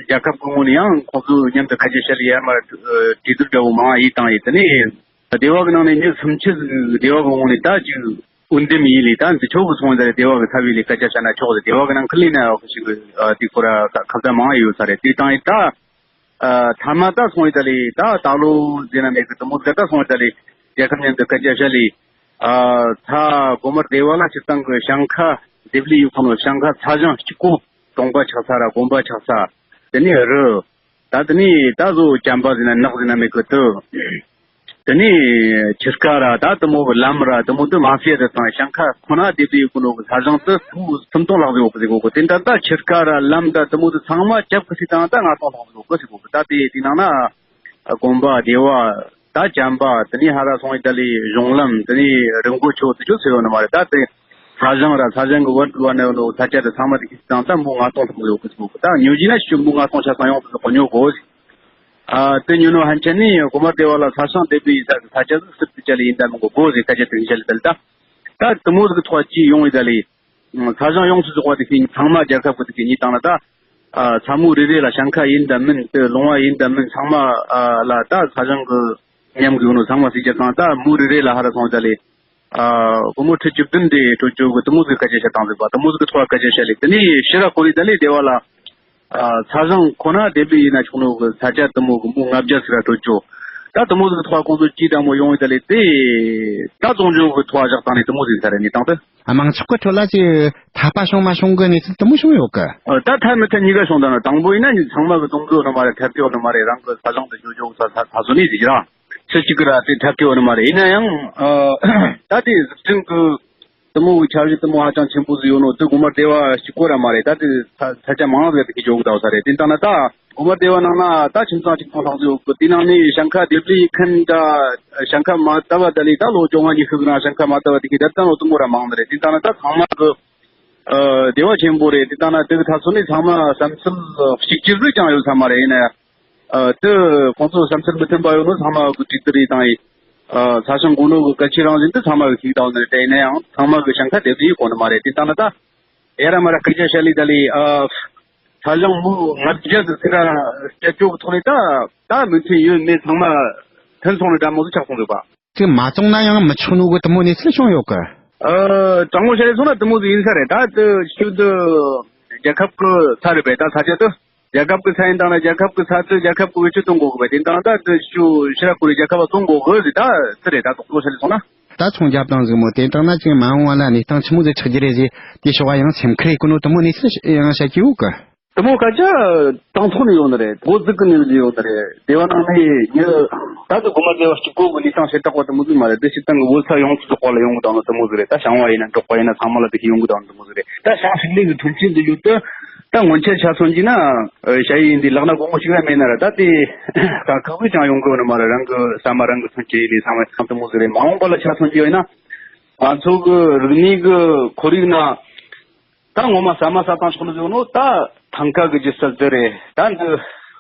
རྒྱལ་ཁབ་ཀྱི་ངོས་ནས་ཡང་ཁོང་ཚོ་མཉམ་དུ་ཁ་ཆེ་བཤད་ལ་ཡར་མར་གྲོས་བསྡུར་འདྲ་བོ་མང་བ་ཡིན་བཏང་ཡིན། དེ་ནས་སྡེ་བ་གི་ནང་ནས་མི་སུམ་ཅུ་ཟིག་སྡེ་བ་གི་ངོས་ནས་ད་ཅིག་འོས་འདེམས་ཡིན་ལས་ད་འདི་ཆོག་གི་སོང་ཡིན་ད་སྡེ་བ་གི་ཚབ་ཡིན་ལས་སྐད་ཆ་བཤད་ན་ཆོག་ཟེར། སྡེ་བ་གི་ནང་ཁུལ་ལས་ན་ཡོག་ཞིག་གི་དེ་ཁོ་ར་ཁ་ཚ་མང་བ་ཡོད་ས་རེད། དེ་བཏང་ཡིན་ད། ཨ། མཐའ་མ་ད་སོང་ཡི་ད་ལས་ད་ད་ལོ་ཟེར་ན་མེད་གི་དེ་མོ་ཟེར་ད་སོང་ཡི་ད་ལས་རྒྱལ་ཁབ་མཉམ་དུ་སྐད་ཆ་བཤད་ལས། ཨ། ད་སྒོ་དམར་སྡེ་བ་ལ་སྤྱིར་བཏང་གི་ཞིང་ཁ་འདེབས་ལས་ཡོད་ཁོ་ནོ་ཞིང་ཁ་ཚ་ཞིང་གཅིག་པོ་གྲོང་པ་ཆགས་ས་ར་དགོན་པ་ཆགས་ས། དེ་ནས་རི། ད་དེ་ནས་ད་བཟོ་བྱམས་པ་ཟེར་ན་ནགས་ཟེར་ན་མེད་གི་དུ། དེ་ནས་ཆུ་རྐ་ར་ད་དེ་མོ་གི་ལམ་ར་དེ་མོ་དུ་མ་ཟེར་དུ་དང་ཞིང་ཁ་ཁོ་ན་དེ་དུ་ཡོད་གི་ནོ་གི་ས་ཞིང་དུ་སུམ་སྟོང་ལྷག་ཟིག་ཡོད་གི་ཟེར་གོ་གི། དེ་འདྲ་ད་ཆུ་རྐ་ར་ལམ་ད་དེ་མོ་དུ་ཚང་མ་རྒྱབ་གི་ཟིག་དང་ད་ལྔ་སྟོང་ལྷག་ཟིག་ཡོད་གི་ཟེར་གོ་གི། ད་དེ་དེ་ནང་ན་དགོན་པ་སྡེ་བ་ད་བྱམས་པ་དེ་ནས་ཧ་ར་སོང་ཡི་ད་ལས་གཞུང་ལམ་དེ་ནས་རི་མགོ་ཆུ་བོ་དེ་ཚོ་ཟེར་ཡོད་ནི་མ་རེད། ད་དེ་ས་ཞིང་ར་ས་ཞིང་གི་བར་དུ་བ་ནས་ཡོད་ནོ་ས་ཆ་དེ་ཚང་མ་དེ་གི་ཟིག་དང་ད་མོ་ལྔ་སྟོང་ལྷག་ཟིག་ཡོད་གི་ཟེར་གོ་གི། ད་ཉོ་རྒྱུ་ན་ཞུ་མོ་ལྔ་སྟོང་ཆ་ཚང་ཡོང་དུ་ཟིག་གོ་ཉོ་གོ་ཟིག་ཨ། དེ་ཉོ་ནོ་ཧན་ཆེན་ནི་གོ་མ་དེ་བ་ལ་ས་ཞིང་དེ་བི་ས་ས་ཆ་ཟིག་སིབ་ཏུ་ཅ་ལི་ཡིན་ད་མི་གོ་གོ་ཟིག་ད་ཅ་དེ་ཅ་ལི་དལ་ད། ད་དེ་མོ་ཟིག་ཐོག་ཅི་ཡོང་ཡི་ད་ལི། ས་ཞིང་ཡོངས་སུ་རྫོགས་པ་དེ་ཁི་ཚང་མ་རྒྱལ་ཁབ་ཀྱི་དེ་ཁི་ཉི་དང་ལ་ད། ཨ། ས་མུ་རེ་རེ་ལ་ཞིང་ཁ་ཡིན་ད་མིན་དེ་ལུང་བ་ཡིན་ད་མིན་ཚང་མ་ཨ་ལ་ད་ས་ཞིང་གི་མཉམ་གི་ཡོང་ནོ་ཚང་མ་སི་ཅ་དང་ད་མུ་རེ་རེ་ལ་ཧ་ར་སོང་ད་ལི། ཨ། སྒོར་མོ་ཁྲི་བཅུ་བདུན་དེ་སྤྲོད་ཆོག་གི་དེ་མོ་ཟིག་སྐད་ཆ་བཤད་སྟངས་ཟིག་པ་དེ་མོ་ཟིག་གི་ཐོག་སྐད་ཆ་བཤད་ལེ། དེ་ནས་ཕྱི་ར་ཁོ་ནས་ད་ལེ་སྡེ་བ་ལ། ཨ། ས་ཞིང་ཁོ་ན་དེ་བི་ཡིན་ན་ཆོག་ནོ་གི་ས་ཆ་དེ་མོ་གི་མུ་ལྔ་བརྒྱ་ཟིག་ར་སྤྲོད་ཆོག་ད་དེ་མོ་ཟིག་གི་ཐོག་ཁོང་ཚོ་ཇུས་འདྲ་མོ་ཡོང་ཡོད་ད་ལས་དེ། ད་བཙོང་འཇོག་གི་ཐོག་བཞག་བཏང་ནས་དེ་མོ་ཟིག་ས་རེད། གནས་སྟངས་དེ། དམངས་ཚོགས་ཀྱི་ཁྲོད་ལ་ཅིག་འཐབ་པ་བྱུང་མ་བྱུང་གི་གནས་ཚུལ་དེ་མོ་བྱུང་ཡོད་གི། ཨ། ད་ཐ་མི་ཐ་གཉིས་ཀ་བྱུང་། ད་ནི་དང་པོ་ཡིན་ན་ཚང་མ་གི་གཏོང་གི་ཡོད་ནི་མ་རེད། འཐབ་ཀྱི་ཡོད་ནི་མ་རེད། རང་གི་ས་ཞིང་དུ་འཇོག་འཇོག་ས་ས་ས་སོ་ནས་ཟིག་ར། སུ་གཅིག་གི་ར་དེ་འཐབ་ཀྱི་ཡོད་ནི་མ་རེད། ཡིན་ན་ཡང་། ཨ། ད་དེ་གཟི་བྱིན་གི་དེ་མོ་གི་འཆར་གཞི་དེ་མོ་ཧ་ཅང་ཆེན་པོ་ཟིག་ཡོད་ནོ་དེ་དགོན་པ་སྡེ་བ་གཅིག་པོ་ར་མ་རེད། ད་དེ་ས་ས་ཆ་མང་ཟིག་དེ་གི་འཇོག་གི་ད་ས་རེད། དེ་ལྟ་ན་ད་དགོན་པ་སྡེ་བ་ནང་ན་ད་ཁྱིམ་ཚང་གཅིག་སྟོང་ལྷག་ཟིག་ཡོད་གི། དེ་ནང་ནས་ཞིང་ཁ་སྡེ་པའི་མཁན་ད་ཞིང་ཁ་མ་བཏབ་པ་ད་ལས་ད་ལོ་བཅོ་ལྔ་ཉི་ཤུ་གི་རིང་ཞིང་ཁ་མ་བཏབ་པ་དེ་གི་ད་ལྟ་ལོ་དེ་མོ་ར་མང་ནི་རེད། དེ་ལྟ་ན་ད་ཚང་མ་གི་ཨ། སྡེ་བ་ཆེན་པོ་རེད། དེ་ལྟ་ན་དེ་གི་ཐ་སོ་ནས་ཚང་མ་བསམ་ཚུལ་གཅིག་གྱུར་ཟིག་ཀྱང་ཡོད་ས་མ་རེད། ཡིན་ན་ཡང་། ཨ། དེ་ཁོང་ཚོ་བསམ་ཚུལ་མི་མཐུན་པ་ཡོད་ནོ་ཚང་མ་གི་གྲོས་བསྡུར་རེ་བཏང་ཡིན། ཨ། ས་ཞིང་དགོས་ནོ་གི་གལ་ཆེ་རང་བཞིན་དེ་ཚང་མ་གི་ཤེས་བསྡད་ནི་རེད། ཡིན་ན་ཡང་ཚང་མ་གི་ཞིང་ཁ་སྡེ་པ་དེ་གོ་ནི་མ་རེད། དེ་ལྟ་ན་ད་ཡ་ར་མ་ར་སྐད་ཆ་བཤད་ལེ་ད་ལེ། ཨ། ས་ཞིང་མུའུ་ལྔ་བརྒྱ་ཟིག་ཚེ་ར་སྤྲད་ཆོག་གི་ཐོག་ནས་ད་ད་མི་མཐུན་ཡོད་མེད་ཚང་མ་མཐུན་སོང་ནི་འདྲ་མོ་ཟིག་ཆགས་སོང་འདུག་པ། དེ་མ་བཙོང་ན་ཡང་མི་ཆོག་ནོ་གི་དེ་མོ་གནས་ཚུལ་བྱུང་ཡོད་གི། ཨ། དྲང་མོ་བཤད་རེ་སོང་ན་དེ་མོ་ཟིག་ཡིན་ས་རེད། ད་དེ་ཤུགས་དེ་རྒྱལ་ཁབ་གི་ས་རེད་པས། ད་ས་ཆ་དེ་རྒྱལ་ཁབ་གི་ས་ཡིན་དང་ན་རྒྱལ་ཁབ་གི་ས་དེ་རྒྱལ་ཁབ་གི་བེད་སྤྱོད་གཏོང་དགོས་གི་པས། དེ་དང་ད་དེ་ཤུ་ཤི་ར་ཁོ་རེ་རྒྱལ་ཁབ་ལ་བཙོང་དགོས་གི་ཟིག་ད་དེ་རེད། ད་དོག་དོག་བཤད་རེ་སོང་ན། ད་ཚོང་རྒྱབ་དང་ཟིག་མོ་དེ་དང་ན་ཅིག་མ་འོངས་བ་ལ་གནས་སྟངས་ཆི་མོ་ཟིག་ཆགས་རྒྱུ་རེད་ཟིག་དེ་ཕྱོགས་བ་ཡང་སེམས་ཁུར་ཡེ་གོ་ནོ་དེ་མོ་གནས་ཚུལ་ཡང་བཤད་ཀྱི་ཡོད་གི། དེ་མོ་སྐད་ཆ་དང་ཐོག་ནས་ཡོང་ནི་རེད། འགོ་འཛུགས་ཀྱི་ནས་ཡོང་ནི་རེད། སྡེ་བ་ནང་ནས་ཉི་ད་དུ་དགོན་པ་སྡེ་བ་གཅིག་པོ་གི་ལས་སྟངས་བྱེ་བྲག་པ་དེ་མོ་ཟིག་མ་རེད། དེ་སྤྱིར་བཏང་གི་བོད་ས་ཡོངས་སུ་རྫོགས་པ་ལ་ཡོང་གི་དང་ནི་དེ་མོ་ཟིག་རེད། ད་བྱང་བ་ཡིན་ན་འབྲོག་པ་ཡིན་ན་ཚང་མ་ལ་དེ་གི་ཡོང་གི་དང་ནི་དེ་མོ་ཟིག་རེད། ད་བྱང་ཕྱོགས་ནས་གི་མཐུན་རྐྱེན་དེ་ཡོད་དུ་ད་སྔོན་ཆད་ཆ་མཚོན་གྱི་ན་ཞ་ཡི་ཡིན་དེ་ལག་ན་དགོང་མོ་ཞིག་ར་མེད་ན་ར་ད་དེ་ད་ཁག་པོས་ཀྱང་ཡོང་གི་ཡོད་ནི་མ་རེད། རང་གི་ཟ་མ་རང་གི་མཚོན་བྱེད་ཡིན་ནི་ཚང་མ་དེ་མོ་ཟིག་རེད། མ་འོངས་པ་ལ་ཆ་མཚོན་གྱི་ཡོད་ན་ང་ཚོ་གི་རིག་གནས་གི་ཁོར་ཡུག་ན། ད་ངོ་མ་ཟ་མ་ཟ་སྟངས་ཆོག་ནི་ཟེར་ནོ་ད་ཐང་ཀ་གི་སྒྱུ་རྩལ་འདི་རེད། ད་འདི་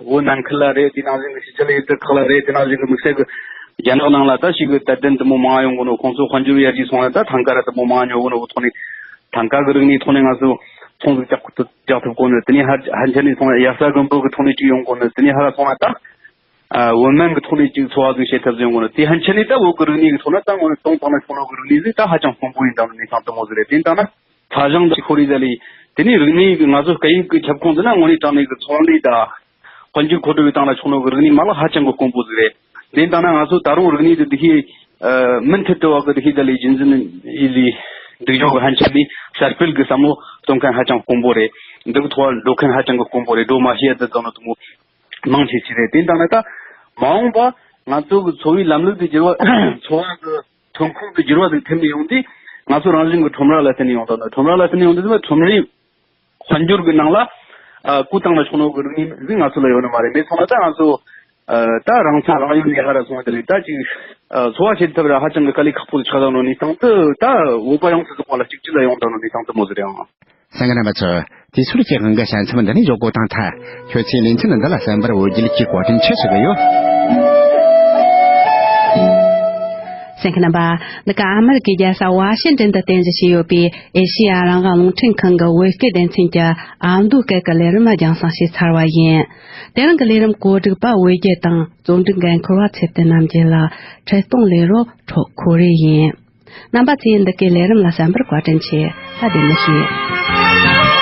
བོད་ནང་ཁུལ་ལ་རེད། དེ་ནང་བཞིན་གི་ཕྱི་རྒྱལ་ཡུལ་གྲུ་ཁག་ལ་རེད། དེ་ནང་བཞིན་གི་དམིགས་བསལ་གི་རྒྱ་ནག་ནང་ལ་ད་ཞིག་གི་དད་ལྡན་དེ་མོ་མང་ཡོང་གི་ནོ། ཁོང་ཚོ་དཔལ་འབྱོར་ཡར་རྒྱས་སོང་ན་ད་ཐང་ཀ་ར་དེ་མོ་མང་ཉོ་གི་ནོ་གི་ཐོག་ནས་ཐང་ཀ་གི་རིག་གནས་ཐོག་ནས་ང་ཚོ་ཚོང་ཟིག་རྒྱག་ཐུབ་རྒྱག་ཐུབ་གོ་ནི། དེ་ནས་ཧ་ཧན་ཆ་ནས་སོང་ན་ཡ་ས་དགོན་པོ་གི་ཐོག་ནས་ཅིག་ཡོང་གོ་ནི། དེ་ནས་ཧ་ར་སོང་ན་ད་ཨ་བོད་སྨན་གི་ཐོག་ནས་ཅིག་འཚོ་བ་ཟིག་བྱེད་ཐབས་ཟིག་ཡོང་གོ་ནི། དེ་ཧན་ཆ་ནས་ད་བོད་གི་རིག་གནས་གི་ཐོག་ན་ད་ངོ་ནས་གཏོང་བཏང་ན་ཆོག་ནོ་གི་རིག་གནས་ཟིག་ད་ཧ་ཅང་དཀོན་པོ་ཡིན་དང་ནི་གནས་སྟངས་དེ་མོ་ཟིག་རེད། དེ་ལྟ་ན། ས་ཞིང་དེ་ཁོར་ཡུག་ཟ་ལི། དེ་ནས་རིག་གནས་ཀྱི་ང་ཚོ་སྐད་ཡིག་གི་ཁྱབ་ཁོངས་ཟེར་ན་དངོས་གནས་དྲང་གནས་ཀྱི་ཚོང་ལས་དང་། དཔལ་འབྱོར་མཁོ་སྤྲོད་ཀྱི་སྟེང་ལ་ཕྱོགས་ནོ་གི་རིག་གནས་མ་ལག་ཧ་ཅང་གི་དཀོན་པོ་ཟིག་རེད། དེ་ལྟ་ན་ང་ཚོ་ད་རུང་རིག་གནས་དེ་འདུ་ཤེས། ཨ། མུ་མཐུད་དུ་བ་གི་འདུ་ཤེས་ཟ་ལི་རྒྱུན་འཛིན་ཡིད་ལི་འདུག་ཡོང་གི་ཧན་ཆ་ལི་གསར་སྤེལ་གྱི་བསམ་བློ་གཏོང་མཁན་ཧ་ཅང་དཀོན་པོ་རེད། འདི་གི་ཐོག་འགྲོ་མཁན་ཧ་ཅང་གི་དཀོན་པོ་རེད། འགྲོ་མ་ཤེས་ཡ་དེ་ཙམ་ལ་དུ་མོ་མང་ཆེ་ཆེ་རེད། དེ་ལྟ་ན་ད་མ་འོངས་པ་ང་ཚོ་གི་འཚོ་བའི་ལམ་ལུགས་དེ་འགྱུར་བ་འཚོ་བ་གི་ཐོན་ཁུངས་ཀྱི་འགྱུར་བ་ཟིག་ཐེབས་ནས་ཡོང་དུས་ང་ཚོ་རང་བཞིན་གྱི་ཁྲོམ་ར་ལ་བརྟེན་ནས་ཡོང་དང་ནི། ཁྲོམ་ར་ལ་བརྟེན་ནས་ཡོང་དུས་ཁྲོམ་རའི་དཔལ་འབྱོར་གྱི་ནང་ལ་ཨ་བཀོལ་སྟངས་ལ་ཕྱོགས་ནོ་གི་རིག་གནས་ཟིག་ང་ཚོ་ལ་ཡོད་ནི་མ་རེད། མེད་སོང་ན་ད་ང་ཚོ་ཨ་ད་རང་ཚ་རང་ཡུལ་ནས་ཧ་ར་སོང་བ་དེ་ལས་ད་ཅིག་ཨ་འཚོ་བ་བྱེད་ཐབས་ར་ཧ་ཅང་གི་དཀའ་ལས་ཁག་པོ་ཆགས་དང་ནོ་གནས་སྟངས་དེ། ད་བོད་པ་ཡོངས་སུ་རྫོགས་པ་ལ་གཅིག་གྱུར་ལ་ཡོང་དང་ནོ་གནས་སྟངས་དེ་མོ་ཟིག་རེད་ཨང་། གསན་མཁན་རྣམ་པ་ཚོ། དུས་ཚོད་ཀྱི་དབང་གིས་ཞལ་འཚམས་འདི་ནས་འཇོག་གོ་དང་ཐལ། ཁྱོད་ཚོས་ལེ་ཚན་འདི་ལ་གསན་པར་འོས་བསྡུ་གྱིས་བཀའ་དྲིན་ཆེ་ཞུ་གི་ཡོད། གསན་མཁན་རྣམ་པ། འདི་ག་ཨ་མེ་རི་ཀའི་རྒྱལ་ས་ཝ་ཤིང་ཏན་དུ་རྟེན་གཞི་བྱས་ཡོད་པའི་ཨེ་ཤེ་ཡ་རང་དབང་རླུང་འཕྲིན་ཁང་གི་བོད་སྐད་སྡེ་ཚན་གྱི་ཨ་མདོའི་སྐད་ཀྱི་ལས་རིམ་རྒྱང་སྲིང་བྱས་ཚར་བ་ཡིན། དེ་རིང་གི་ལས་རིམ་གོ་སྒྲིག་པ་བོད་རྒྱལ་དང་རྩོམ་སྒྲིག་འགན་འཁུར་བ་ཚེ་བརྟན་རྣམ་རྒྱལ་ལགས། འཕྲིན་གཏོང་ལས་རོགས་ཁྲོ་ཁོ་རེ་ཡིན། རྣམ་པ་ཚོས་འདི་གའི་ལས་རིམ་ལ་གསན་པར་བཀའ་དྲིན་ཆེ། ལྷ་བདེ་མོ་བྱོས།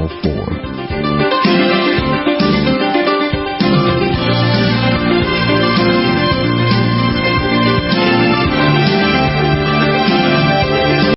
four.